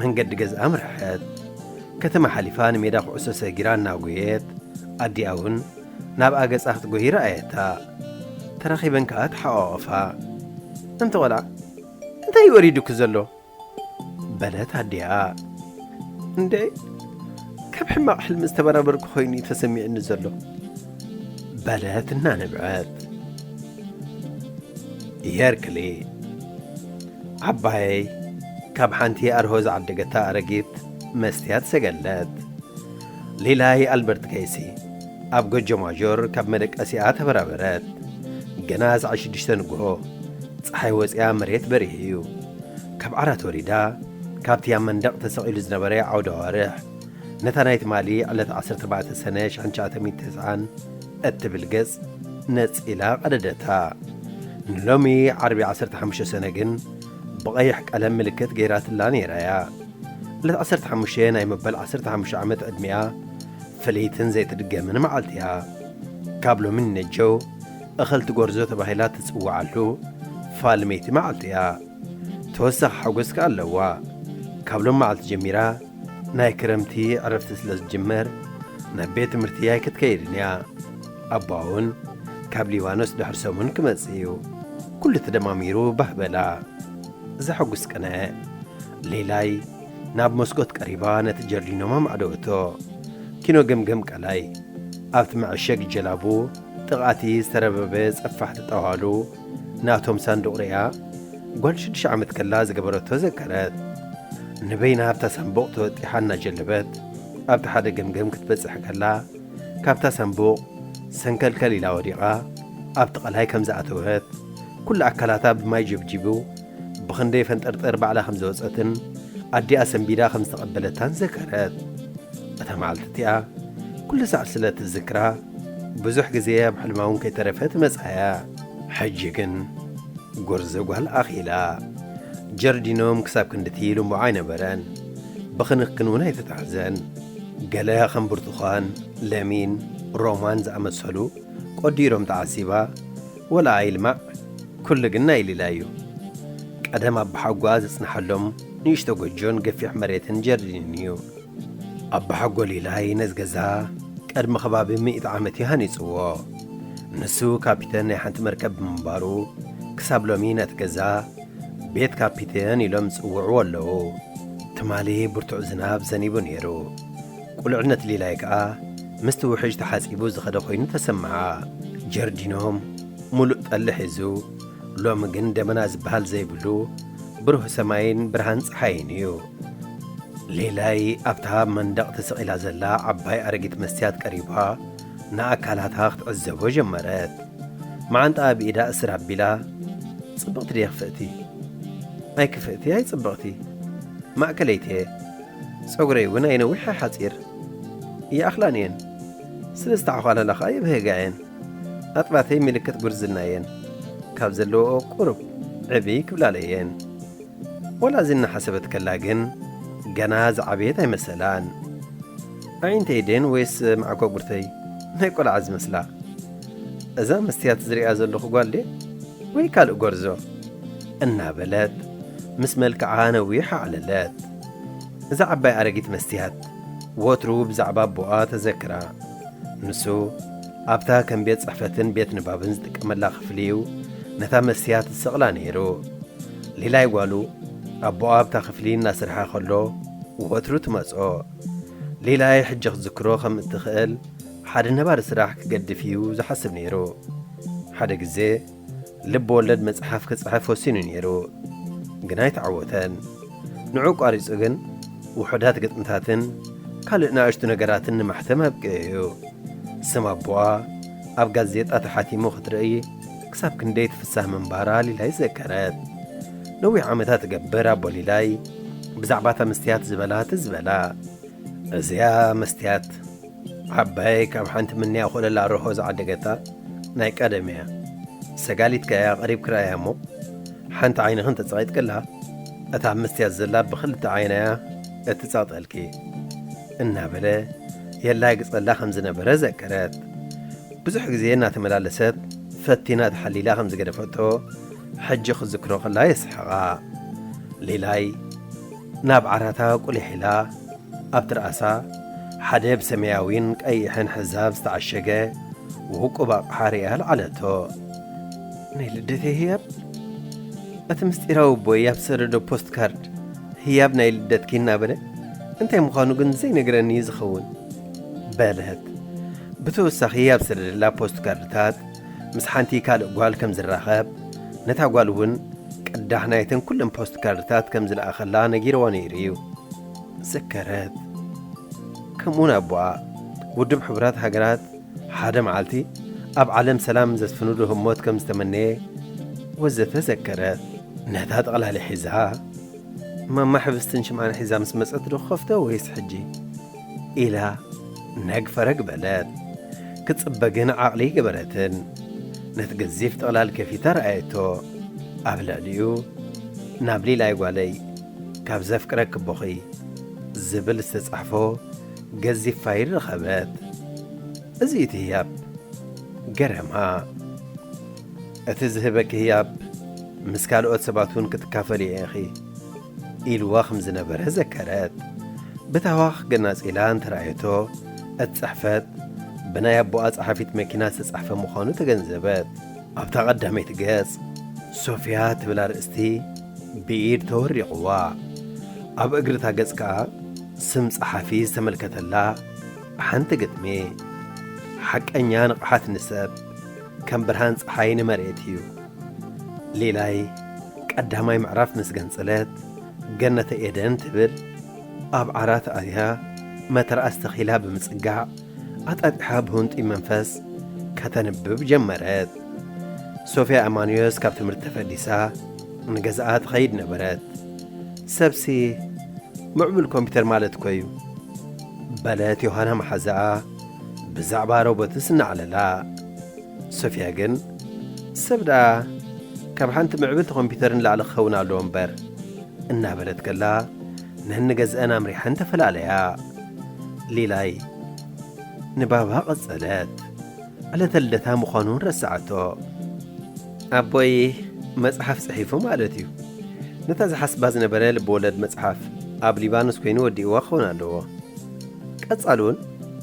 መንገዲ ገዝኣ ኣምርሐት። ከተማ ሓሊፋ ንሜዳ ኩዕሶ ሰጊራ እናጎየት፣ ኣዲኣ እውን ናብኣ ገጻ ክትጎይ ረኣየታ። ተራኺበን ከኣ ተሓቋቖፋ። "ኣንቲ ቖልዓ፣ እንታይ እዩ ወሪዱኪ ዘሎ?" በለት ኣዲኣ። "እንዴ፣ ካብ ሕማቕ ሕልሚ ዝተበራበርኩ ኮይኑ እዩ ተሰሚዕኒ ዘሎ" በለት እናነብዐት። የርክሊ፣ ዓባየይ ካብ ሓንቲ ኣርሆ ዝዓደገታ ኣረጊት መስትያት ሰገለት። ሊላይ ኣልበርት ከይሲ ኣብ ጎጆ ማጆር ካብ መደቀሲኣ ተበራበረት። ገና ሰዓት ሽዱሽተ ንግሆ፣ ጸሓይ ወጺኣ መሬት በሪሁ እዩ። ካብ ዓራት ወሪዳ፣ ካብቲ ኣብ መንደቕ ተሰቒሉ ዝነበረ ዓውደ ኣዋርሕ፣ ነታ ናይ ትማሊ ዕለት ዓሰርተ ኣርባዕተ ሰነ ሽሕን ትሽዓተ ሚእትን ተስዓን እትብል ገጽ ነጺላ ቀደደታ። ንሎሚ ዓርቢ ዓሰርተ ሓሙሽተ ሰነ ግን ብቐይሕ ቀለም ምልክት ገይራትላ ነይራ እያ። ዕለት ዓሰርተ ሓሙሽተ ናይ መበል ዓሰርተ ሓሙሽተ ዓመት ዕድሚኣ ፍልይትን ዘይትድገምን መዓልቲ እያ። ካብ ሎሚ ንነጀው እኽልቲ ጎርዞ ተባሂላ ትጽውዓሉ ፋልመይቲ መዓልቲ እያ። ተወሳኺ ሓጎስ ከኣ ኣለዋ። ካብ ሎም መዓልቲ ጀሚራ ናይ ክረምቲ ዕረፍቲ ስለ ዝጅመር፣ ናብ ቤት ትምህርቲ ኣይክትከይድን እያ። ኣቦኣ እውን ካብ ሊባኖስ ድሕሪ ሰሙን ክመጽእ እዩ። ኩሉ ተደማሚሩ ባህ በላ። ዘሐጉስ ቅነ። ሌላይ ናብ መስኮት ቀሪባ ነቲ ጀርዲኖም ኣማዕደወቶ። ኪኖ ገምገም ቀላይ ኣብቲ መዐሸጊ ጀላቡ ጥቓቲ ዝተረበበ ጸፋሕቲ ጠዋሉ ናቶም ሳንዱቕ ርእያ፣ ጓል ሽዱሽተ ዓመት ከላ ዝገበረቶ ዘከረት። ንበይና ኣብታ ሳንቡቕ ተወጢሓ እናጀለበት ኣብቲ ሓደ ገምገም ክትበጽሕ ከላ፣ ካብታ ሳንቡቕ ሰንከልከል ኢላ ወዲቓ ኣብቲ ቀላይ ከም ዝኣተወት፣ ኩሉ ኣካላታ ብማይ ጀብጂቡ ብኽንደይ ፈንጠርጠር ባዕላ ከም ዘወጸትን ኣዲኣ ሰንቢዳ ከም ዝተቐበለታን ዘከረት። እታ መዓልቲ እቲኣ ኩሉ ሳዕ ስለ ትዝክራ፣ ብዙሕ ግዜ ኣብ ሕልማ እውን ከይተረፈ ትመጽኣያ። ሕጂ ግን ጎርዞ ጓል ኣኺላ። ጀርዲኖም ክሳብ ክንድቲ ልሙዕ ኣይነበረን። ብኽንክን እውን ኣይተታሕዘን። ገለ ከም ብርቱኻን፣ ለሚን፣ ሮማን ዝኣመሰሉ ቆዲሮም ተዓዚባ፣ ወላ ኣይልማዕ፣ ኩሉ ግን ናይ ሊላ እዩ። ቀደም ኣባሓጓ ዘጽንሓሎም ንእሽቶ ጎጆን ገፊሕ መሬትን ጀርዲንን እዩ። ኣባሓጎ ሊላይ ነዚ ገዛ ቅድሚ ከባቢ ሚእቲ ዓመት እዩ ሃኒጽዎ። ንሱ ካፒተን ናይ ሓንቲ መርከብ ብምንባሩ፣ ክሳብ ሎሚ ነቲ ገዛ ቤት ካፒተን ኢሎም ዝጽውዕዎ ኣለዉ። ትማሊ ብርቱዕ ዝናብ ዘኒቡ ነይሩ። ቁልዕነት ሊላይ ከኣ ምስቲ ውሕጅ ተሓጺቡ ዝኸደ ኮይኑ ተሰምዓ። ጀርዲኖም ሙሉእ ጠሊ ሒዙ፣ ሎሚ ግን ደመና ዝበሃል ዘይብሉ ብሩህ ሰማይን ብርሃን ጸሓይን እዩ። ሊላይ ኣብታ ኣብ መንደቕ ተሰቒላ ዘላ ዓባይ ኣረጊት መስትያት ቀሪባ፣ ንኣካላታ ክትዕዘቦ ጀመረት። መዓንጣኣ ብኢዳ እስር ኣቢላ፣ "ጽብቕቲ ድየ ክፍእቲ?" "ኣይ ክፍእቲ፣ ኣይ ጽብቕቲ። ማእከለይቲ እየ። ጸጉረይ እውን ኣይ ነዊሕ ኣይ ሓጺር። ይኣኽላን እየን። ስለ ዝተዓዃለላ ኸኣ የብህጋ እየን። ኣጥባተይ ምልክት ጉርዝና እየን። ካብ ዘለዎኦ ቁሩብ ዕብይ ክብላለይ እየን።" ወላ እዚ እናሓሰበት ከላ ግን፣ ገና ዝዓበየት ኣይመሰላን። "ኣዒንተይ ድየን ወይስ መዓኮጉርተይ? ናይ ቆልዓ ዝመስላ። እዛ መስትያት ዝሪኣ ዘለኹ ጓል ድየ ወይ ካልእ ጎርዞ?" እናበለት ምስ መልክዓ ነዊሕ ኣዕለለት። እዛ ዓባይ ኣረጊት መስትያት ወትሩ ብዛዕባ ኣቦኣ ተዘክራ። ንሱ ኣብታ ከም ቤት ጽሕፈትን ቤት ንባብን ዝጥቀመላ ክፍሊ እዩ ነታ መስትያት ዝሰቕላ ነይሩ። ሊላይ ጓሉ ኣቦኣ ኣብታ ክፍሊ እናሰርሐ ከሎ ወትሩ ትመጾ። ሊላይ ሕጂ ክትዝክሮ ከም እትኽእል ሓደ ነባሪ ስራሕ ክገድፍ እዩ ዝሓስብ ነይሩ። ሓደ ግዜ ልብ ወለድ መጽሓፍ ክጽሕፍ ወሲኑ ነይሩ፣ ግን ኣይተዓወተን። ንዑ ቋሪጹ ግን ውሑዳት ግጥምታትን ካልእ ንኣሽቱ ነገራትን ንማሕተም ኣብቂዑ እዩ። ስም ኣቦኣ ኣብ ጋዜጣ ተሓቲሙ ክትርእይ ክሳብ ክንደይ ትፍሳህ ምንባራ ሊላይ ዘከረት። ነዊሕ ዓመታት ትገብር ኣቦ ሊላይ ብዛዕባ እታ መስትያት ዝበላ ትዝ በላ። እዚኣ መስትያት ዓባይ ካብ ሓንቲ ምንያ ኮለላ ርሆ ዝዓደገታ ናይ ቀደም እያ። ሰጋሊትካ እያ ቀሪብ ክረኣያ እሞ ሓንቲ ዓይንኽን ተጸቒጥክላ እታ ኣብ መስትያት ዘላ ብኽልተ ዓይና እያ እትጸቕጠልኪ እናበለ የላግጸላ ከም ዝነበረ ዘከረት። ብዙሕ ግዜ እናተመላለሰት ፈቲና ተሓሊላ ከም ዝገደፈቶ ሕጂ ክዝክሮ ከላ የስሕቓ። ሊላይ ናብ ዓራታ ቁሊሕ ኢላ ኣብቲ ርኣሳ ሓደ ብሰማያዊን ቀይሕን ሕዛብ ዝተዓሸገ ውቁብ ኣቕሓ ርእያ ኣልዓለቶ። "ናይ ልደተይ ህያብ? እቲ ምስጢራዊ ኣቦይ ኣብ ሰደዶ ፖስት ካርድ ህያብ ናይ ልደትኪ እናበለ እንታይ ምዃኑ ግን ዘይነግረኒ እዩ ዝኸውን?" በለት። ብተወሳኺ ኣብ ሰደደላ ፖስት ካርድታት ምስ ሓንቲ ካልእ ጓል ከም ዝራኸብ፣ ነታ ጓል እውን ቅዳሕ ናይተን ኩለን ፖስት ካርድታት ከም ዝለኣኸላ ነጊርዋ ነይሩ እዩ። ዘከረት። ከምኡውን ኣቦኣ ውድብ ሕቡራት ሃገራት ሓደ መዓልቲ ኣብ ዓለም ሰላም ዘስፍኑሉ ህሞት ከም ዝተመነየ ወዘተ ዘከረት። ነታ ጠቕላሊ ሒዛ፣ "ማማ ሕብስትን ሽምዓን ሒዛ ምስ መጸት ዶ ክኸፍቶ ወይስ ሕጂ?" ኢላ ነግ ፈረግ በለት። ክትጽበ ግን ዓቕሊ ገበረትን። ነቲ ገዚፍ ጥቕላል ከፊታ ረኣየቶ። ኣብ ልዕሊኡ፣ "ናብ ሊላይ ጓለይ፣ ካብ ዘፍቅረኪ ኣቦኺ" ዝብል ዝተጻሕፎ ገዚፍ ፋይል ረኸበት። "እዚ እቲ ህያብ?" ገረማ። "እቲ ዝህበኪ ህያብ ምስ ካልኦት ሰባት እውን ክትካፈሊ ኢኺ" ኢልዋ ከም ዝነበረ ዘከረት። ብታህዋኽ ገናጺላ እንተረኣየቶ፣ እቲ ጽሕፈት ብናይ ኣቦኣ ጸሓፊት መኪና ዝተጻሕፈ ምዃኑ ተገንዘበት። ኣብታ ቀዳመይቲ ገጽ፣ ሶፍያ ትብል ኣርእስቲ ብኢድ ተወሪቑዋ። ኣብ እግሪ እታ ገጽ ከኣ ስም ጸሓፊ ዝተመልከተላ ሓንቲ ግጥሚ። "ሓቀኛ ንቕሓት ንሰብ ከም ብርሃን ጸሓይ ንመሬት እዩ" ሊላይ ቀዳማይ ምዕራፍ ምስ ገንጸለት፣ ገነተ ኤደን ትብል ኣብ ዓራት ኣትያ መተርኣስ ተኺላ ብምጽጋዕ፣ ኣጣጢሓ ብህንጡይ መንፈስ ከተንብብ ጀመረት። ሶፍያ ኣማኑዮስ ካብ ትምህርቲ ተፈዲሳ ንገዛኣ ትኸይድ ነበረት። "ሰብሲ ምዕቡል ኮምፒተር ማለት እኮ እዩ" በለት ዮሃና መሓዛኣ ብዛዕባ ሮቦትስ እናዕለላ። ሶፍያ ግን፣ "ሰብ ደኣ ካብ ሓንቲ ምዕብልቲ ኮምፒተር ንላዕሊ ክኸውን ኣለዎ እምበር" እናበለት ከላ፣ ነንገዝአን ኣምሪሐን ተፈላለያ። ሊላይ ንባባ ቀጸለት። ዕለተ ልደታ ምዃኑ እውን ረስዓቶ። ኣቦይ መጽሓፍ ጽሒፉ ማለት እዩ። ነታ ዝሓስባ ዝነበረ ልብወለድ መጽሓፍ ኣብ ሊባኖስ ኮይኑ ወዲእዋ ክኸውን ኣለዎ። ቀጻሉ እውን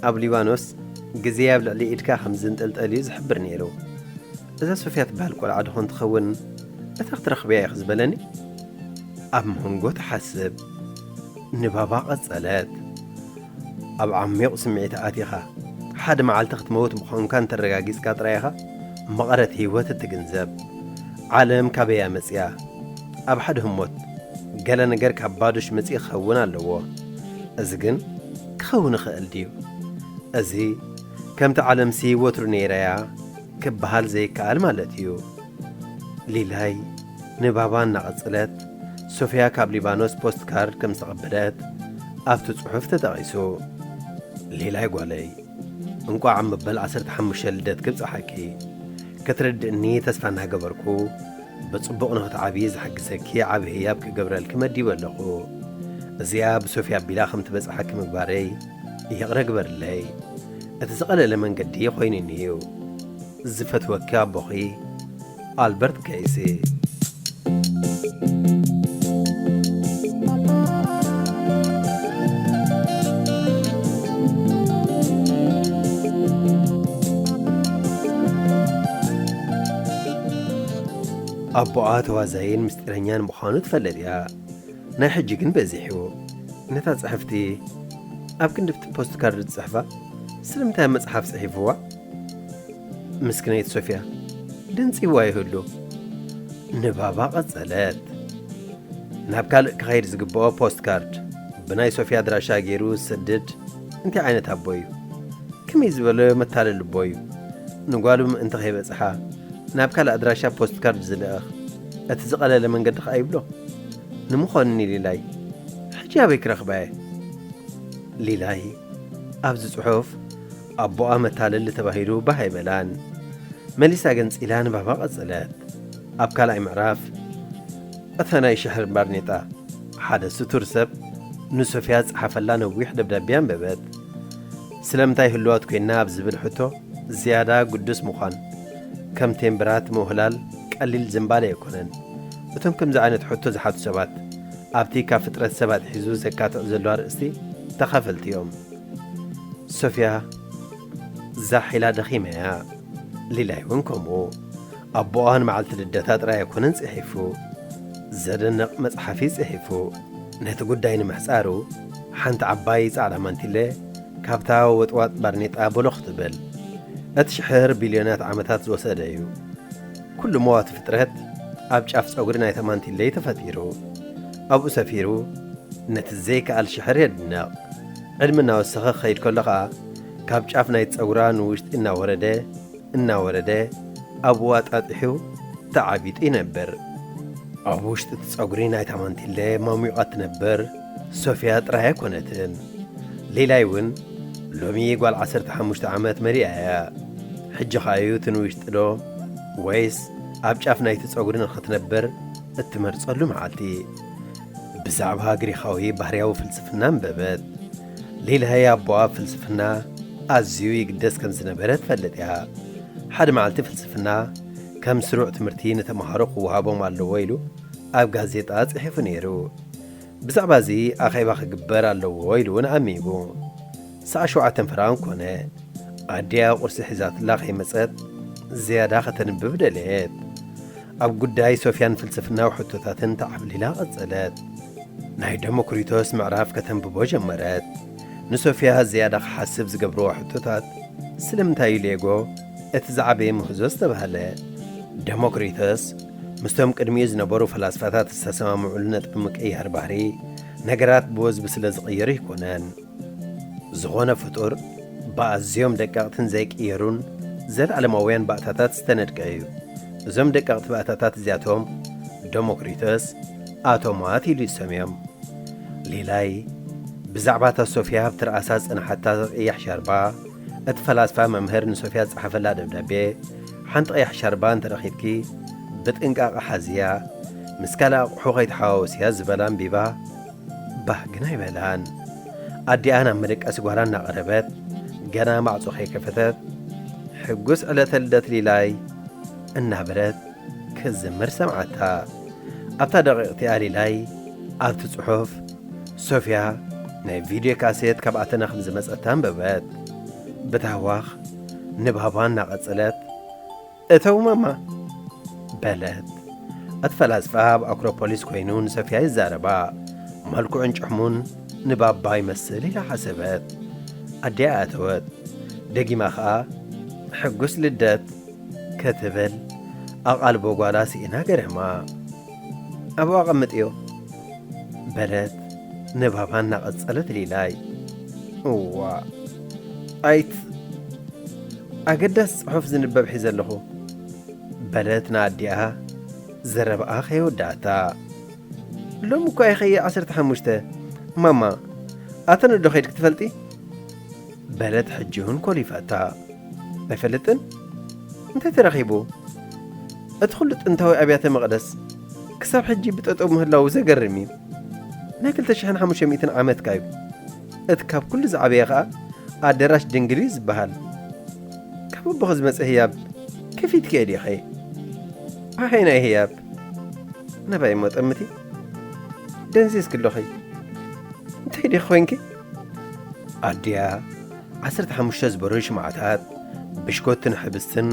ኣብ ሊባኖስ ግዜ ኣብ ልዕሊ ኢድካ ከም ዝንጠልጠል እዩ ዝሕብር ነይሩ። እዛ ሶፍያ ትበሃል ቆልዓ ድኾን ትኸውን? እታ ክትረኽብያ ኢኺ ዝበለኒ? ኣብ መንጎ ትሓስብ። ንባባ ቀጸለት። ኣብ ዓሚቕ ስምዒት ኣቲኻ፣ ሓደ መዓልቲ ክትመውት ምዃንካ እንተረጋጊጽካ ጥራይ ኢኻ መቐረት ህይወት እትግንዘብ። ዓለም ካበይ እያ መጺኣ? ኣብ ሓደ ህሞት፣ ገለ ነገር ካብ ባዶሽ መጺኡ ክኸውን ኣለዎ። እዚ ግን ክኸውን ይኽእል ድዩ? እዚ ከምቲ ዓለምሲ ወትሩ ነይራ እያ ክበሃል ዘይከኣል ማለት እዩ። ሊላይ ንባባ እናቐጸለት፣ ሶፍያ ካብ ሊባኖስ ፖስት ካርድ ከም ዝተቐበለት ኣብቲ ጽሑፍ ተጠቒሱ። ሊላይ ጓለይ፣ እንቋዕ ኣብ መበል ዓሰርተ ሓሙሽተ ልደትኪ ብጽሓኪ። ክትርድእኒ ተስፋ እናገበርኩ፣ ብጽቡቕ ንኽትዓብዪ ዝሕግዘኪ ዓቢ ህያብ ክገብረልኪ መዲበ ኣለኹ። እዚኣ ብሶፍያ ኣቢላ ከም ትበጽሓኪ ምግባረይ ይቕረ ግበርለይ። እቲ ዝቐለለ መንገዲ ኮይኑኒ እዩ። ዝፈትወኪ ኣቦኺ ኣልበርት ከይሲ። ኣቦኣ ተዋዛይን ምስጢረኛን ምዃኑ ትፈልጥ እያ። ናይ ሕጂ ግን በዚሑ። ነታ ጽሕፍቲ ኣብ ክንዲ ኣብቲ ፖስት ካርድ ዝጽሕፋ፣ ስለምንታይ ኣብ መጽሓፍ ጽሒፍዋ? ምስክነይቲ ሶፍያ፣ ደንጺዋ ይህሉ። ንባባ ቀጸለት። ናብ ካልእ ክኸይድ ዝግብኦ ፖስት ካርድ ብናይ ሶፍያ ኣድራሻ ገይሩ ዝሰድድ እንታይ ዓይነት ኣቦ እዩ? ከመይ ዝበለ መታለሊ ኣቦ እዩ? ንጓሉ ምእንቲ ከይበጽሓ ናብ ካልእ ኣድራሻ ፖስት ካርድ ዝልእኽ፣ እቲ ዝቐለለ መንገዲ ከኣ ይብሎ። ንምዃኑ ሊላይ፣ ሕጂ ኣበይ ክረኽባ እየ? ሊላይ፣ ኣብዚ ጽሑፍ ኣቦኣ መታለሊ ተባሂሉ ባህ ኣይበላን። መሊሳ ገንጺላ ንባባ ቀጸለት። ኣብ ካልኣይ ምዕራፍ፣ እታ ናይ ሽሕር ባርኔጣ፣ ሓደ ስቱር ሰብ ንሶፍያ ዝጸሓፈላ ነዊሕ ደብዳቤ ኣንበበት። ስለምንታይ ህልዋት ኮይና ኣብ ዝብል ሕቶ፣ ዝያዳ ግዱስ ምዃን፣ ከም ቴምብራት ምውህላል ቀሊል ዝንባለ ኣይኮነን። እቶም ከምዚ ዓይነት ሕቶ ዝሓቱ ሰባት፣ ኣብቲ ካብ ፍጥረት ሰብ ኣትሒዙ ዘካትዕ ዘሎ ኣርእስቲ ተኻፈልቲ እዮም። ሶፍያ ዛሕ ኢላ ደኺማ እያ። ሊላይ እውን ከምኡ። ኣቦኣ ንመዓልቲ ልደታ ጥራይ ኣይኮነን ጽሒፉ፣ ዘደንቕ መጽሓፍ እዩ ጽሒፉ። ነቲ ጉዳይ ንምሕጻሩ፣ ሓንቲ ዓባይ ጻዕዳ ማንቲለ ካብታ ወጥዋጥ ባርኔጣ ቦሎኽ ትብል። እቲ ሽሕር ቢልዮናት ዓመታት ዝወሰደ እዩ። ኩሉ መዋቲ ፍጥረት ኣብ ጫፍ ጸጉሪ ናይታ ማንቲለ እዩ ተፈጢሩ። ኣብኡ ሰፊሩ ነቲ ዘይከኣል ሽሕር የድንቕ። ዕድመ እናወሰኸ ክኸይድ ከሎ ኸኣ፣ ካብ ጫፍ ናይቲ ጸጉራ ንውሽጢ እናወረደ፣ እናወረደ፣ ኣብኡ ኣጣጢሑ ተዓቢጡ ይነብር። ኣብ ውሽጢ እቲ ጸጉሪ ናይታ ማንቲለ ማሙቓ ትነብር ሶፍያ ጥራይ ኣይኮነትን። ሌላይ እውን ሎሚ ጓል ዓሰርተ ሓሙሽተ ዓመት መሊኣ እያ። ሕጂ ኸኣ'ዩ እቲ ንውሽጢ ዶ ወይስ ኣብ ጫፍ ናይቲ ጸጉሪ ንኽትነብር እትመርጸሉ መዓልቲ። ብዛዕባ ግሪኻዊ ባህርያዊ ፍልስፍና ኣንበበት። ሌላይ ኣቦኣ ኣብ ፍልስፍና ኣዝዩ ይግደስ ከም ዝነበረ ትፈልጥ እያ። ሓደ መዓልቲ ፍልስፍና ከም ስሩዕ ትምህርቲ ንተምሃሮ ክወሃቦም ኣለዎ ኢሉ ኣብ ጋዜጣ ጽሒፉ ነይሩ። ብዛዕባ እዚ ኣኼባ ክግበር ኣለዎ ኢሉ እውን ኣሚቡ። ሰዓት ሸውዓተ ፈረቓ ኮነ። ኣዲኣ ቁርሲ ሒዛትላ ከይመጸት ዝያዳ ከተንብብ ደለየት። ኣብ ጉዳይ ሶፍያን ፍልስፍናዊ ሕቶታትን ተዓብሊላ ቀጸለት። ናይ ደሞክሪቶስ ምዕራፍ ከተንብቦ ጀመረት። ንሶፍያ ዝያዳ ክሓስብ ዝገብርዎ ሕቶታት፣ ስለምንታይ እዩ ሌጎ እቲ ዝዓበየ ምህዞ ዝተባህለ? ደሞክሪቶስ ምስቶም ቅድሚኡ ዝነበሩ ፈላስፋታት ዝተሰማምዑሉ ነጥቢ ምቅይያር ባህሪ፣ ነገራት ብወዝቢ ስለ ዝቕየሩ ኣይኮነን። ዝኾነ ፍጡር ብኣዝዮም ደቀቕትን ዘይቅየሩን ዘለዓለማውያን ባእታታት ዝተነድቀ እዩ። እዞም ደቀቕቲ ባእታታት እዚኣቶም ደሞክሪቶስ ኣቶማት ኢሉ ይሰምዮም። ሌላይ ብዛዕባ እታ ሶፍያ ኣብ ትርኣሳ ዝጸንሓታ ቀያሕ ሻርባ፣ እቲ ፈላስፋ መምህር ንሶፍያ ዝጸሓፈላ ደብዳቤ፣ ሓንቲ ቀያሕ ሻርባ እንተረኺብኪ ብጥንቃቐ ሓዝያ፣ ምስ ካልእ ኣቑሑ ከይተሓዋወስያ ዝበላ ኣንቢባ ባህ ግን ኣይበላን። ኣዲኣ ናብ መደቀሲ ጓላ እናቐረበት፣ ገና ማዕጾ ከይከፈተት፣ "ሕጉስ ዕለተ ልደት ሊላይ" እናበለት ክዝምር ሰምዓታ። ኣብታ ደቂቕ እቲኣ ሊላይ ኣብቲ ጽሑፍ ሶፍያ ናይ ቪድዮ ካሴት ካብ ኣተና ከም ዝመጸታ ኣንበበት። ብታህዋኽ ንባባ እናቐጸለት፣ "እተው ማማ" በለት። እቲ ፈላስፋ ኣብ ኣክሮፖሊስ ኮይኑ ንሶፍያ ይዛረባ። መልክዑን ጭሕሙን ንባባ ይመስል ኢላ ሓሰበት። ኣዲኣ ኣተወት። ደጊማ ኸኣ "ሕጉስ ልደት" ክትብል ኣቓልቦ ጓላ ስኢና ገረማ። "ኣብኡ ኣቐምጥዮ" በለት ንባባ እናቐጸለት ሊላይ። "እዋ ኣይት ኣገዳሲ ጽሑፍ ዝንበብ ሒዘ ኣለኹ" በለት ንኣዲኣ ዘረባኣ ከይወዳእታ። "ሎሚ እኳ ኢኸ ዓሰርተ ሓሙሽተ፣ ማማ ኣተነዶ ኸይድኪ ትፈልጢ?" በለት ሕጂ እውን ኮሊፋታ። "ኣይፈልጥን? እንታይ ተረኺቡ? እቲ ኹሉ ጥንታዊ ኣብያተ መቕደስ ክሳብ ሕጂ ብጠጠው ምህላዉ ዘገርም እዩ። ናይ ክልተ ሽሕን ሓሙሽተ ሚእትን ዓመት ካዩ። እቲ ካብ ኩሉ ዝዓበየ ኸኣ ኣደራሽ ድንግል እዩ ዝበሃል። ካብ ኣቦኺ ዝመጸ ህያብ ከፊትክዮ ዲኺ? ኣኸይ ናይ ህያብ ናባይ እሞ ጠምቲ? ደንዚዝኪ ኣለኺ። እንታይ ዲኺ ኮይንኪ?" ኣዲኣ ዓሰርተ ሓሙሽተ ዝበሩ ሽምዓታት፣ ብሽኮትን ሕብስትን፣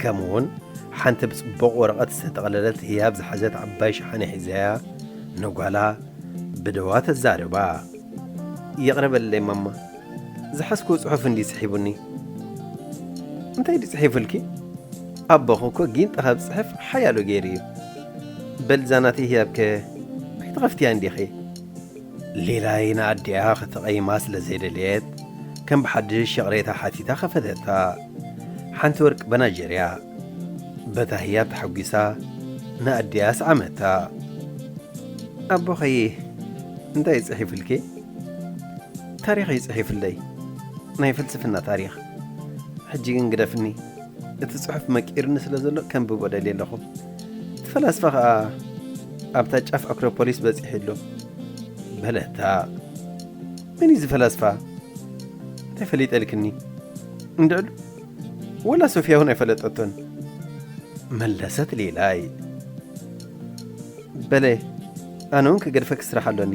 ከምኡውን ሓንቲ ብጽቡቕ ወረቐት ዝተጠቕለለት ህያብ ዝሓዘት ዓባይ ሸሓነ ሒዛያ ንጓላ ብደዋ ተዛርባ። "ይቕረ በልለይ ማማ፣ ዝሓዝክዎ ጽሑፍ እንድዩ ስሒቡኒ።" "እንታይ ድዩ ጽሒፉልኪ? ኣቦኺ እኮ ጊንጢ ካብ ዝጽሕፍ ሓያሎ ገይሩ እዩ። በል እዛ ናተይ ህያብከ ኣይትኸፍትያን ዲኺ?" ሊላይ ንኣዲኣ ከተቐይማ ስለ ዘይደለየት፣ ከም ብሓድሽ ይቕሬታ ሓቲታ ከፈተታ። ሓንቲ ወርቂ በናጀርያ። በታ ህያብ ተሓጒሳ ንኣዲኣ ሰዓመታ። "ኣቦኺ እንታይ እዩ ጽሒፉልኪ?" "ታሪኽ እዩ ጽሒፉለይ፣ ናይ ፍልስፍና ታሪኽ። ሕጂ ግን ግደፍኒ፣ እቲ ጽሑፍ መቂሩኒ ስለ ዘሎ ከንብቦ ደልየ ኣለኹ። እቲ ፈላስፋ ኸኣ ኣብታ ጫፍ ኣክሮፖሊስ በጺሑ ኣሎ" በለታ። "መን እዩ እዚ ፈላስፋ? እንታይ ፈሊጠልክኒ? እንድዕሉ ወላ ሶፍያ እውን ኣይፈለጠቶን" መለሰት ሊላይ። "በለ፣ ኣነ እውን ክገድፈኪ ስራሕ ኣሎኒ።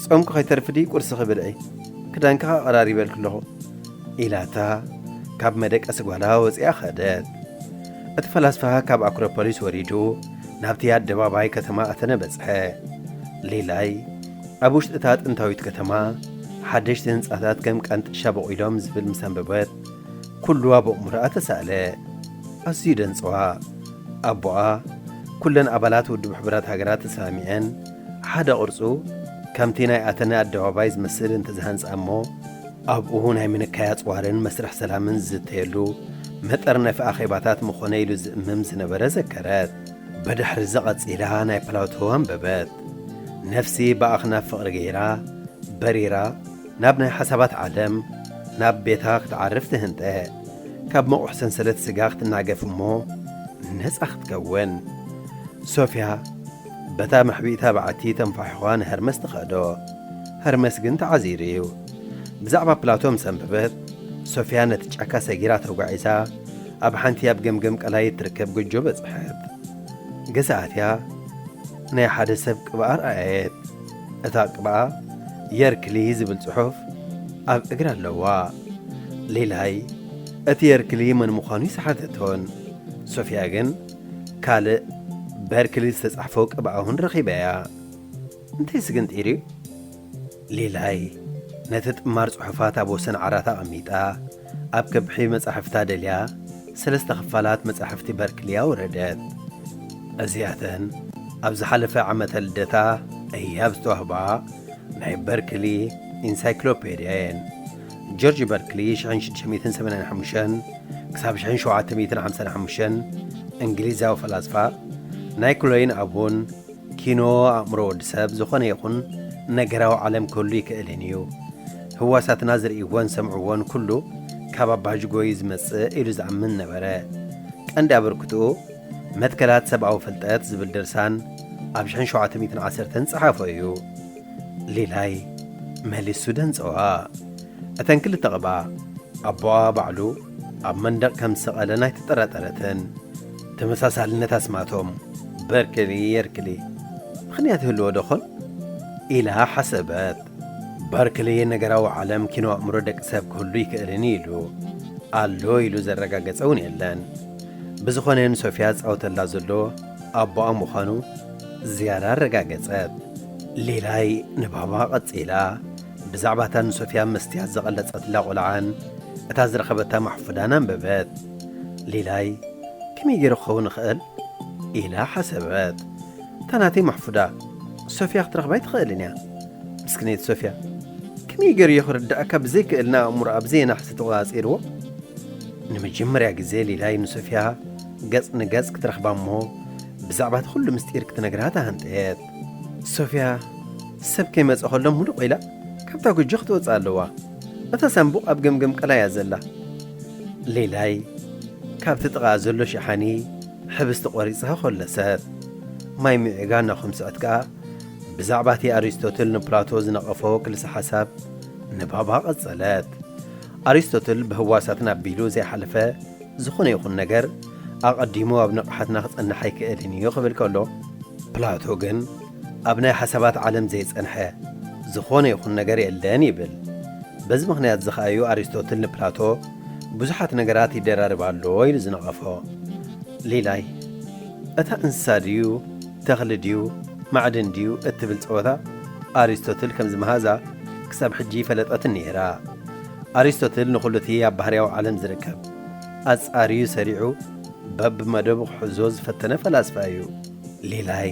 ጾምኪ ከይተርፍዲ ቁርስኺ ብልዒ፣ ክዳንኪ ኸኣ ቀራሪበልኪ ኣለኹ" ኢላታ ካብ መደቀሲ ጓላ ወጺኣ ኸደት። እቲ ፈላስፋ ካብ ኣክሮፖሊስ ወሪዱ ናብቲ ኣደባባይ ከተማ ኣተነ በጽሐ። ሊላይ ኣብ ውሽጢ እታ ጥንታዊት ከተማ ሓደሽቲ ህንጻታት ከም ቀንጥሻ በቑሎም ዝብል ምስ ኣንበበት፣ ኩሉ ኣብ ኣእምሮኣ ተሳእለ። ኣዝዩ ደንጽዋ። ኣቦኣ፣ ኩለን ኣባላት ውድብ ሕቡራት ሃገራት ተሰማሚዐን፣ ሓደ ቅርጹ ከምቲ ናይ ኣተነ ኣደባባይ ዝመስል እንተዝሃንጻ እሞ፣ ኣብኡ ናይ ምንካይ ኣጽዋርን መስርሕ ሰላምን ዝዝተየሉ መጠርነፊ ኣኼባታት ምኾነ ኢሉ ዝእምም ዝነበረ ዘከረት። ብድሕሪ እዚ ቀጺላ ናይ ፕላቶ ኣንበበት። ነፍሲ ብኣኽናፍ ፍቕሪ ገይራ፣ በሪራ፣ ናብ ናይ ሓሳባት ዓለም፣ ናብ ቤታ ክትዓርፍ ትህንጠ። ካብ መቑሕ ሰንሰለት ስጋ ክትናገፍ እሞ ነጻ ክትከውን። ሶፍያ በታ መሕቢእታ በዓቲ ተንፋሒዃ ንሀርመስ ትኸዶ። ሀርመስ ግን ተዓዚሩ እዩ። ብዛዕባ ፕላቶ ምስ ኣንበበት፣ ሶፍያ ነቲ ጫካ ሰጊራ ተጓዒዛ፣ ኣብ ሓንቲ ኣብ ገምገም ቀላይ እትርከብ ጎጆ በጽሐት። ገዛ ኣትያ፣ ናይ ሓደ ሰብ ቅብኣ ረኣየት። እታ ቅብኣ የርክሊ ዝብል ጽሑፍ ኣብ እግራ ኣለዋ። ሊላይ እቲ የርክሊ መን ምዃኑ ይሰሓተቶን። ሶፍያ ግን ካልእ በርክሊ ዝተጻሕፎ ቅብኣ እውን ረኺበያ። እንታይ ስግንጢር እዩ? ሊላይ ነቲ ጥማር ጽሑፋት ኣብ ወሰን ዓራት ኣቐሚጣ፣ ኣብ ከብሒ መጻሕፍታ ደልያ፣ ሰለስተ ክፋላት መጻሕፍቲ በርክሊ ኣውረደት። እዚኣተን ኣብ ዝሓለፈ ዓመተ ልደታ እያብ ዝተዋህባ ናይ በርክሊ ኢንሳይክሎፔድያ እየን። ጆርጅ በርክሊ ሽሕን ሽዱሽተ ሚእትን ሰማንያን ሓሙሽተን ክሳብ ሽሕን ሸውዓተ ሚእትን ሓምሳን ሓሙሽተን እንግሊዛዊ ፈላስፋ፣ ናይ ክሎይን ኣቡን ኪኖ ኣእምሮ ወዲ ሰብ ዝኾነ ይኹን ነገራዊ ዓለም ክህሉ ይክእልን እዩ። ህዋሳትና ዝርእይዎን ዝሰምዕዎን ኩሉ ካብ ኣባጅጎ እዩ ዝመጽእ ኢሉ ዝኣምን ነበረ። ቀንዲ ኣበርክትኡ መትከላት ሰብኣዊ ፍልጠት ዝብል ድርሳን ኣብ ሽሕን ሸውዓተ ሚእትን ዓሰርተን ጸሓፎ እዩ። ሊላይ መሊሱ ደንጸዋ። እተን ክልተ ቐብኣ ኣቦኣ ባዕሉ ኣብ መንደቕ ከም ዝሰቐለ ኣይተጠራጠረትን። ተመሳሳልነት ኣስማቶም በርክሊ የርክሊ ምኽንያት ይህልዎ ዶ ኾን? ኢላ ሓሰበት። በርክሊ ነገራዊ ዓለም ኪኖ ኣእምሮ ደቂ ሰብ ክህሉ ይክእልን ኢሉ ኣሎ ኢሉ ዘረጋገጸ እውን የለን። ብዝኾነ ንሶፊያ ዝጻወተላ ዘሎ ኣቦኣ ምዃኑ ዝያዳ ኣረጋገጸት። ሊላይ ንባባ ቀጺላ ብዛዕባ እታ ንሶፊያ መስትያት ዝቐለጸትላ ቆልዓን እታ ዝረኸበታ ማሕፉዳን ኣንበበት። ሊላይ ከመይ ገይሩ ክኸውን ይኽእል? ኢላ ሓሰበት። እታ ናተይ ማሕፉዳ ሶፊያ ክትረኽባ ኣይትኽእልን እያ። ምስክነይቲ ሶፊያ ከመይ ገይሩ እየ ክርድኣካ ብዘይክእልና ኣእምሮ ኣብ ዘየናሕሲ ተቖጻጺርዎ። ንመጀመርያ ግዜ ሊላይ ንሶፊያ ገጽ ንገጽ ክትረኽባ እሞ ብዛዕባ እቲ ኩሉ ምስጢር ክትነግራ ተሃንጠየት። ሶፊያ ሰብ ከይመጸ ከሎ ሙሉቕ ኢላ ካብታ ጎጆ ክትወጽእ ኣለዋ። እታ ሳንቡቕ ኣብ ገምገም ቀላያ ዘላ። ሊላይ ካብቲ ጥቓ ዘሎ ሸሓኒ ሕብስቲ ቆሪጻ ኮለሰት። ማይ ምዒጋ እናኾምሰዐት ከኣ ብዛዕባ እቲ ኣሪስቶትል ንፕላቶ ዝነቐፎ ክልሰ ሓሳብ ንባባ ቀጸለት። ኣሪስቶትል ብህዋሳትና ኣቢሉ ዘይሓለፈ ዝኾነ ይኹን ነገር ኣቐዲሙ ኣብ ንቕሓትና ክጸንሕ ኣይክእልን እዩ ክብል ከሎ፣ ፕላቶ ግን ኣብ ናይ ሓሳባት ዓለም ዘይጸንሐ ዝኾነ ይኹን ነገር የለን ይብል። በዚ ምኽንያት እዚ ኸኣ እዩ ኣሪስቶትል ንፕላቶ ብዙሓት ነገራት ይደራርብ ኣሎ ኢሉ ዝነቐፎ። ሊላይ፣ እታ እንስሳ ድዩ፣ ተኽሊ ድዩ፣ ማዕድን ድዩ እትብል ጸወታ ኣሪስቶትል ከም ዝመሃዛ ክሳብ ሕጂ ፈለጠትን ነይራ። ኣሪስቶትል ንኹሉ እቲ ኣብ ባህርያዊ ዓለም ዝርከብ ኣጻርዩ ሰሪዑ በብመደቡ ክሕዞ ዝፈተነ ፈላስፋ እዩ። ሊላይ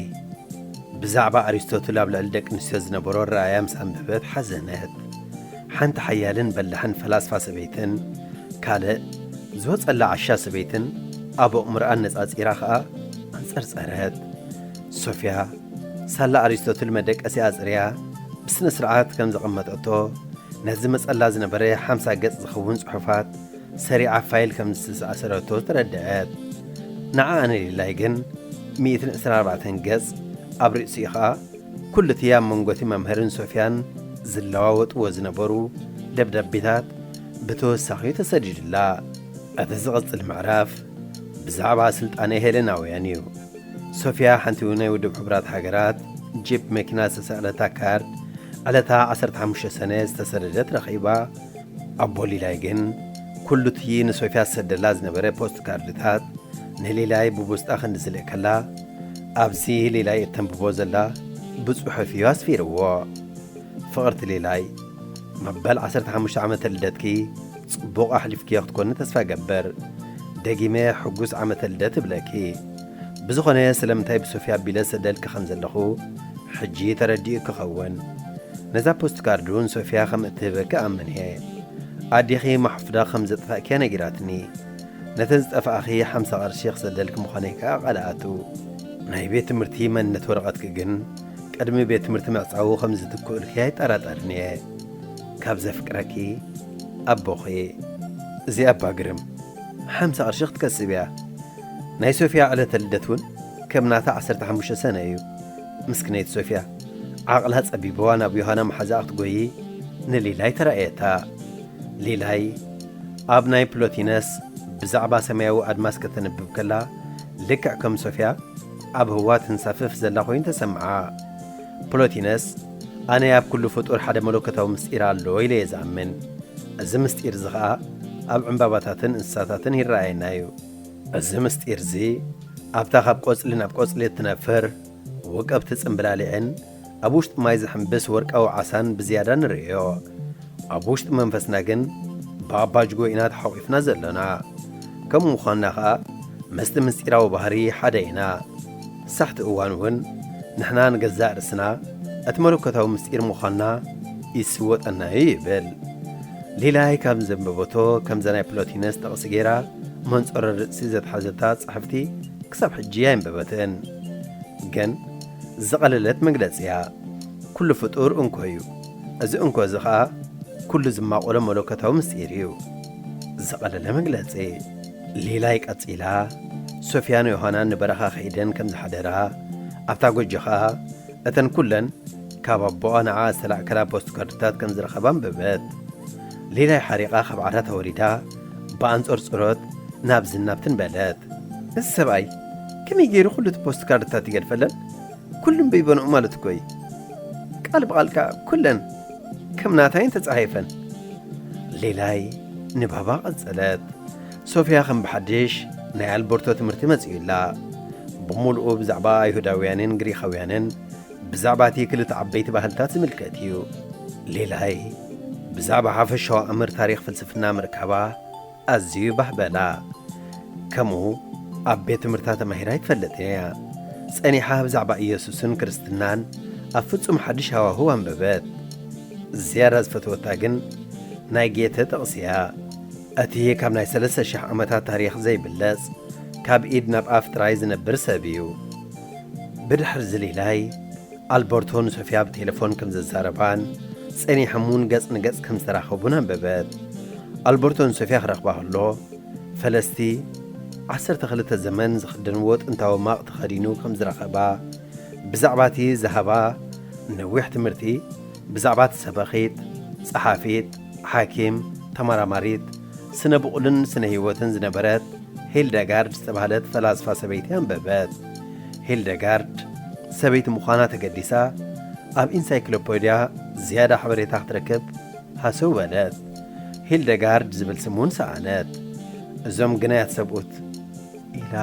ብዛዕባ ኣሪስቶትል ኣብ ልዕሊ ደቂ ኣንስትዮ ዝነበሮ ኣረኣእያ ምስ ኣንበበት ሓዘነት። ሓንቲ ሓያልን በላሕን ፈላስፋ ሰበይትን ካልእ ዝወጸላ ዓሻ ሰበይትን ኣብ ኣእምሮኣ ኣነጻጺራ ኸኣ ኣንጸርጸረት። ሶፊያ ሳላ ኣሪስቶትል መደቀሲ ኣጽርያ ብስነ ስርዓት ከም ዘቐመጠቶ፣ ነቲ ዝመጸላ ዝነበረ ሓምሳ ገጽ ዝኸውን ጽሑፋት ሰሪዓ ፋይል ከም ዝተሳእሰረቶ ተረድአት። ንዓኣ ንሊላይ ግን ሚእትን ዕስራን ኣርባዕተን ገጽ ኣብ ርእሲኡ ኸኣ ኩሉ እቲ ኣብ መንጎ እቲ መምህርን ሶፊያን ዝለዋወጥዎ ዝነበሩ ደብዳቤታት ብተወሳኺ ተሰዲዱላ። እቲ ዝቕጽል ምዕራፍ ብዛዕባ ስልጣነ ሄለናውያን እዩ። ሶፊያ ሓንቲ ናይ ውድብ ሕቡራት ሃገራት ጂፕ መኪና ዝተሰቕለታ ካርድ ዕለታ ዓሰርተ ሓሙሽተ ሰነ ዝተሰደደት ረኺባ። ኣቦ ሊላይ ግን ኩሉ እቲ ንሶፊያ ዝሰደላ ዝነበረ ፖስት ካርድታት ንሊላይ ብቡስጣ ክንዲ ዝልእከላ፣ ኣብዚ ሊላይ እተንብቦ ዘላ ብጽሑፍ እዩ ኣስፊርዎ። ፍቕርቲ ሊላይ፣ መበል ዓሰርተ ሓሙሽተ ዓመተ ልደትኪ ጽቡቕ ኣሕሊፍክዮ ክትኮኒ ተስፋ እገብር። ደጊመ ሕጉስ ዓመተ ልደት እብለኪ። ብዝኾነ ስለምንታይ ብሶፊያ ኣቢለ ሰደልኪ ከም ዘለኹ ሕጂ ተረዲኡ ክኸውን። ነዛ ፖስት ካርድ እውን ሶፊያ ከም እትህበኪ ኣምን እየ። ኣዴኺ ማሕፉዳ ከም ዘጥፋእክያ ነጊራትኒ። ነተን ዝጠፍኣኺ ሓምሳ ቅርሺ ክሰደልኪ ምዃነይ ከኣ ቃል ኣቱ። ናይ ቤት ትምህርቲ መንነት ወረቐትኪ ግን ቅድሚ ቤት ትምህርቲ ምዕጻዉ ከም ዝትክኡልኪ ኣይጠራጠርን እየ። ካብ ዘፍቅረኪ ኣቦኺ። እዚ ኣባ ግርም ሓምሳ ቅርሺ ክትከስብ እያ። ናይ ሶፊያ ዕለተ ልደት እውን ከም ናታ ዓሰርተ ሓሙሽተ ሰነ እዩ። ምስክነይቲ ሶፊያ ዓቕላ ጸቢብዋ ናብ ዮሃና መሓዛኣ ክትጎዪ ንሊላይ ተራእየታ። ሊላይ ኣብ ናይ ፕሎቲነስ ብዛዕባ ሰማያዊ ኣድማስ ከተንብብ ከላ፣ ልክዕ ከም ሶፊያ ኣብ ህዋ ትንሳፈፍ ዘላ ኮይኑ ተሰምዓ። ፕሎቲነስ፣ ኣነ ኣብ ኩሉ ፍጡር ሓደ መለኮታዊ ምስጢር ኣሎ ኢለ እየ ዝኣምን። እዚ ምስጢር እዚ ኸኣ ኣብ ዕምባባታትን እንስሳታትን ይረኣየና እዩ። እዚ ምስጢር እዚ ኣብታ ካብ ቆጽሊ ናብ ቆጽሊ እትነፍር ውቅብቲ ጽምብላሊዕን ኣብ ውሽጢ ማይ ዝሕምብስ ወርቃዊ ዓሳን ብዝያዳ ንርእዮ። ኣብ ውሽጢ መንፈስና ግን ብኣባጅጎ ኢና ተሓቂፍና ዘሎና። ከምኡ ምዃንና ኸኣ ምስቲ ምስጢራዊ ባህሪ ሓደ ኢና። ሳሕቲ እዋን እውን ንሕና ንገዛእ ርእስና እቲ መለኮታዊ ምስጢር ምዃንና ይስወጠና እዩ ይብል። ሊላይ ካብ ዘንበበቶ ከምዛ ናይ ፕሎቲነስ ጥቕሲ ገይራ መንጸሮ ርእሲ ዘትሓዘታ ጽሕፍቲ ክሳብ ሕጂ ኣየንበበትን። ግን ዝቐለለት መግለጺ እያ። ኩሉ ፍጡር እንኮ እዩ። እዚ እንኮ እዚ ኸኣ ኩሉ ዝማቆሎ መለኮታዊ ምስጢር እዩ። ዝቐለለ መግለጺ። ሊላይ ቀጺላ፣ ሶፊያን ዮሃናን ንበረኻ ከይደን ከም ዝሓደራ፣ ኣብታ ጎጆ ኸኣ እተን ኩለን ካብ ኣቦኣ ንዓ ዝተላእከላ ፖስት ካርድታት ከም ዝረኸባ ኣንበበት። ሌላይ ሓሪቓ ካብ ዓራት ኣወሪዳ ብኣንጾር ጽሮት ናብዝን ናብትን በለት። እዚ ሰብኣይ ከመይ ገይሩ ኩሉ እቲ ፖስት ካርድታት ይገድፈለን? ኩሉም በይበንኡ ማለት እኮ እዩ። ቃል ብቓል ከኣ ኩለን ከም ናታይን ተጻሒፈን። ሌላይ ንባባ ቀጸለት። ሶፊያ ከም ብሓድሽ ናይ ኣልበርቶ ትምህርቲ መጺኡላ። ብምሉኡ ብዛዕባ ኣይሁዳውያንን ግሪኻውያንን ብዛዕባ እቲ ክልተ ዓበይቲ ባህልታት ዝምልከት እዩ። ሌላይ ብዛዕባ ሓፈሻዊ ኣምር ታሪኽ ፍልስፍና ምርካባ ኣዝዩ ባህ በላ። ከምኡ ኣብ ቤት ትምህርታ ተማሂራ ኣይትፈልጥን እያ። ጸኒሓ ብዛዕባ ኢየሱስን ክርስትናን ኣብ ፍጹም ሓድሽ ሃዋህው ኣንበበት። ዝያዳ ዝፈተወታ ግን ናይ ጌተ ጥቕሲ እያ። እቲ ካብ ናይ ሰለስተ ሽሕ ዓመታት ታሪኽ ዘይብለጽ፣ ካብ ኢድ ናብ ኣፍ ጥራይ ዝነብር ሰብ እዩ። ብድሕሪ እዚ ሌላይ ኣልበርቶ ንሶፊያ ብቴሌፎን ከም ዘዛረባን ጸኒሖም እውን ገጽ ንገጽ ከም ዝተራኸቡን ኣንበበት። ኣልበርቶ ንሶፊያ ክረኽባ ከሎ፣ ፈለስቲ ዓሰርተ ክልተ ዘመን ዝኽደንዎ ጥንታዊ ማቕ ተኸዲኑ ከም ዝረኸባ፣ ብዛዕባ እቲ ዝሃባ ነዊሕ ትምህርቲ፣ ብዛዕባ እቲ ሰበኺት፣ ጸሓፊት፣ ሓኪም፣ ተመራማሪት፣ ስነ ብቑልን ስነ ህይወትን ዝነበረት ሂልደጋርድ ዝተባህለት ፈላስፋ ሰበይቲ ኣንበበት። ሂልደጋርድ ሰበይቲ ምዃና ተገዲሳ ኣብ ኢንሳይክሎፔድያ ዝያዳ ሓበሬታ ክትረክብ ሃሰው በለት። ሂልደጋርድ ዝብል ስም እውን ሰኣነት። እዞም ግናያት ሰብኡት ኢላ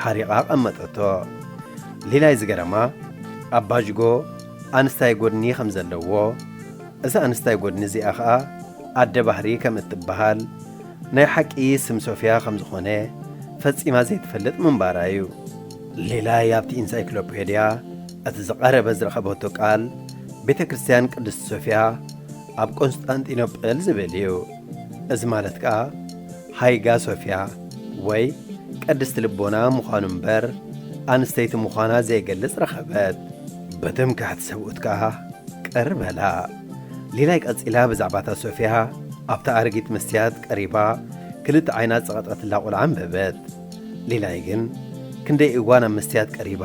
ሓሪቓ ኣቐመጠቶ። ሌላይ ዝገረማ ኣብ ባጅጎ ኣንስታይ ጎድኒ ከም ዘለዎ፣ እዛ ኣንስታይ ጎድኒ እዚኣ ኸኣ ኣደ ባህሪ ከም እትበሃል፣ ናይ ሓቂ ስም ሶፊያ ከም ዝኾነ ፈጺማ ዘይትፈልጥ ምንባራ እዩ። ሌላይ ኣብቲ ኢንሳይክሎፔድያ እቲ ዝቐረበ ዝረኸበቶ ቃል ቤተ ክርስቲያን ቅድስቲ ሶፊያ ኣብ ቆንስጣንጢኖጵል ዝብል እዩ። እዚ ማለት ከኣ ሃይጋ ሶፊያ ወይ ቅድስቲ ልቦና ምዃኑ እምበር ኣንስተይቲ ምዃና ዘይገልጽ ረኸበት። በትምክሕቲ ሰብኡት ከኣ ቅር በላ። ሌላይ ቀጺላ ብዛዕባታ ሶፊያ ኣብታ ኣረጊት መስትያት ቀሪባ ክልተ ዓይና ዝጸቐጠትላ ቖልዓ ኣንበበት። ሌላይ ግን ክንደይ እዋን ኣብ መስትያት ቀሪባ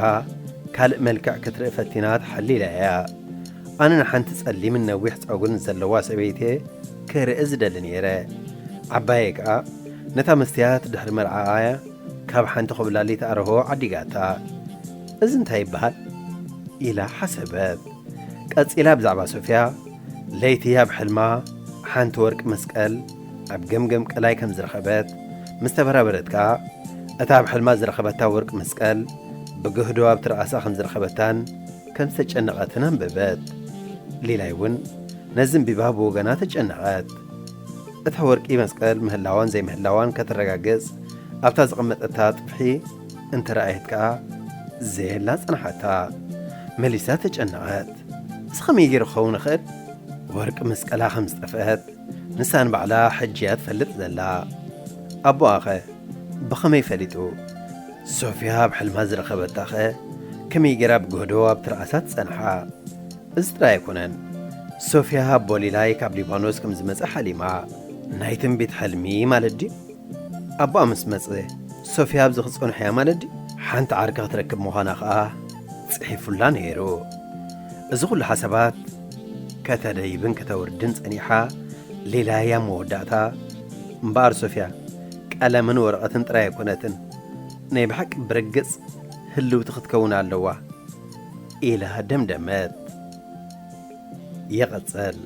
ካልእ መልክዕ ክትርኢ ፈቲና ተሓሊላ እያ። ኣነ ንሓንቲ ጸሊምን ነዊሕ ጸጉርን ዘለዋ ሰበይቲ ክርኢ ዝደሊ ነይረ። ዓባየይ ከኣ ነታ መስትያት ድሕሪ መርዓኣ ካብ ሓንቲ ኮብላሊት ኣርሆ ዓዲጋታ። እዚ እንታይ ይበሃል? ኢላ ሓሰበት። ቀጺላ ብዛዕባ ሶፊያ፣ ለይቲ ኣብ ሕልማ ሓንቲ ወርቂ መስቀል ኣብ ገምገም ቀላይ ከም ዝረኸበት ምስ ተበራበረት ከኣ፣ እታ ኣብ ሕልማ ዝረኸበታ ወርቂ መስቀል ብግህዶ ኣብ ትርኣሳ ከም ዝረኸበታን ከም ዝተጨነቐትን ኣንበበት። ሌላይ እውን ነዚ ኣንቢባ ብወገና ተጨነቐት። እታ ወርቂ መስቀል ምህላዋን ዘይምህላዋን ከተረጋግጽ ኣብታ ዘቐመጠታ ጥፍሒ እንተረኣየት ከኣ ዘየላ ጸንሓታ። መሊሳ ተጨነቐት። እዚ ኸመይ ገይሩ ክኸውን ይኽእል? ወርቂ መስቀላ ከም ዝጠፍአት ንሳ ንባዕላ ሕጂ እያ ትፈልጥ ዘላ። ኣቦኣኸ ብኸመይ ፈሊጡ? ሶፊያ ኣብ ሕልማ ዝረኸበታኸ ከመይ ገይራ ብግህዶ ኣብ ትርኣሳ ትጸንሓ? እዚ ጥራይ ኣይኮነን። ሶፊያ ኣቦ ሌላይ ካብ ሊባኖስ ከም ዝመጸ ሓሊማ። ናይ ትንቢት ሕልሚ ማለት ድዩ? ኣቦኣ ምስ መጸ ሶፊያ ኣብዚ ክትጸንሖ እያ ማለት ድዩ? ሓንቲ ዓርኪ ክትረክብ ምዃና ኸኣ ጽሒፉላ ነይሩ። እዚ ኹሉ ሓሳባት ከተደይብን ከተውርድን ጸኒሓ፣ ሌላይ ኣብ መወዳእታ፣ እምበኣር ሶፊያ ቀለምን ወረቐትን ጥራይ ኣይኮነትን፣ ናይ ብሓቂ ብርግጽ ህልውቲ ክትከውን ኣለዋ ኢላ ደምደመት። ይቕጽል።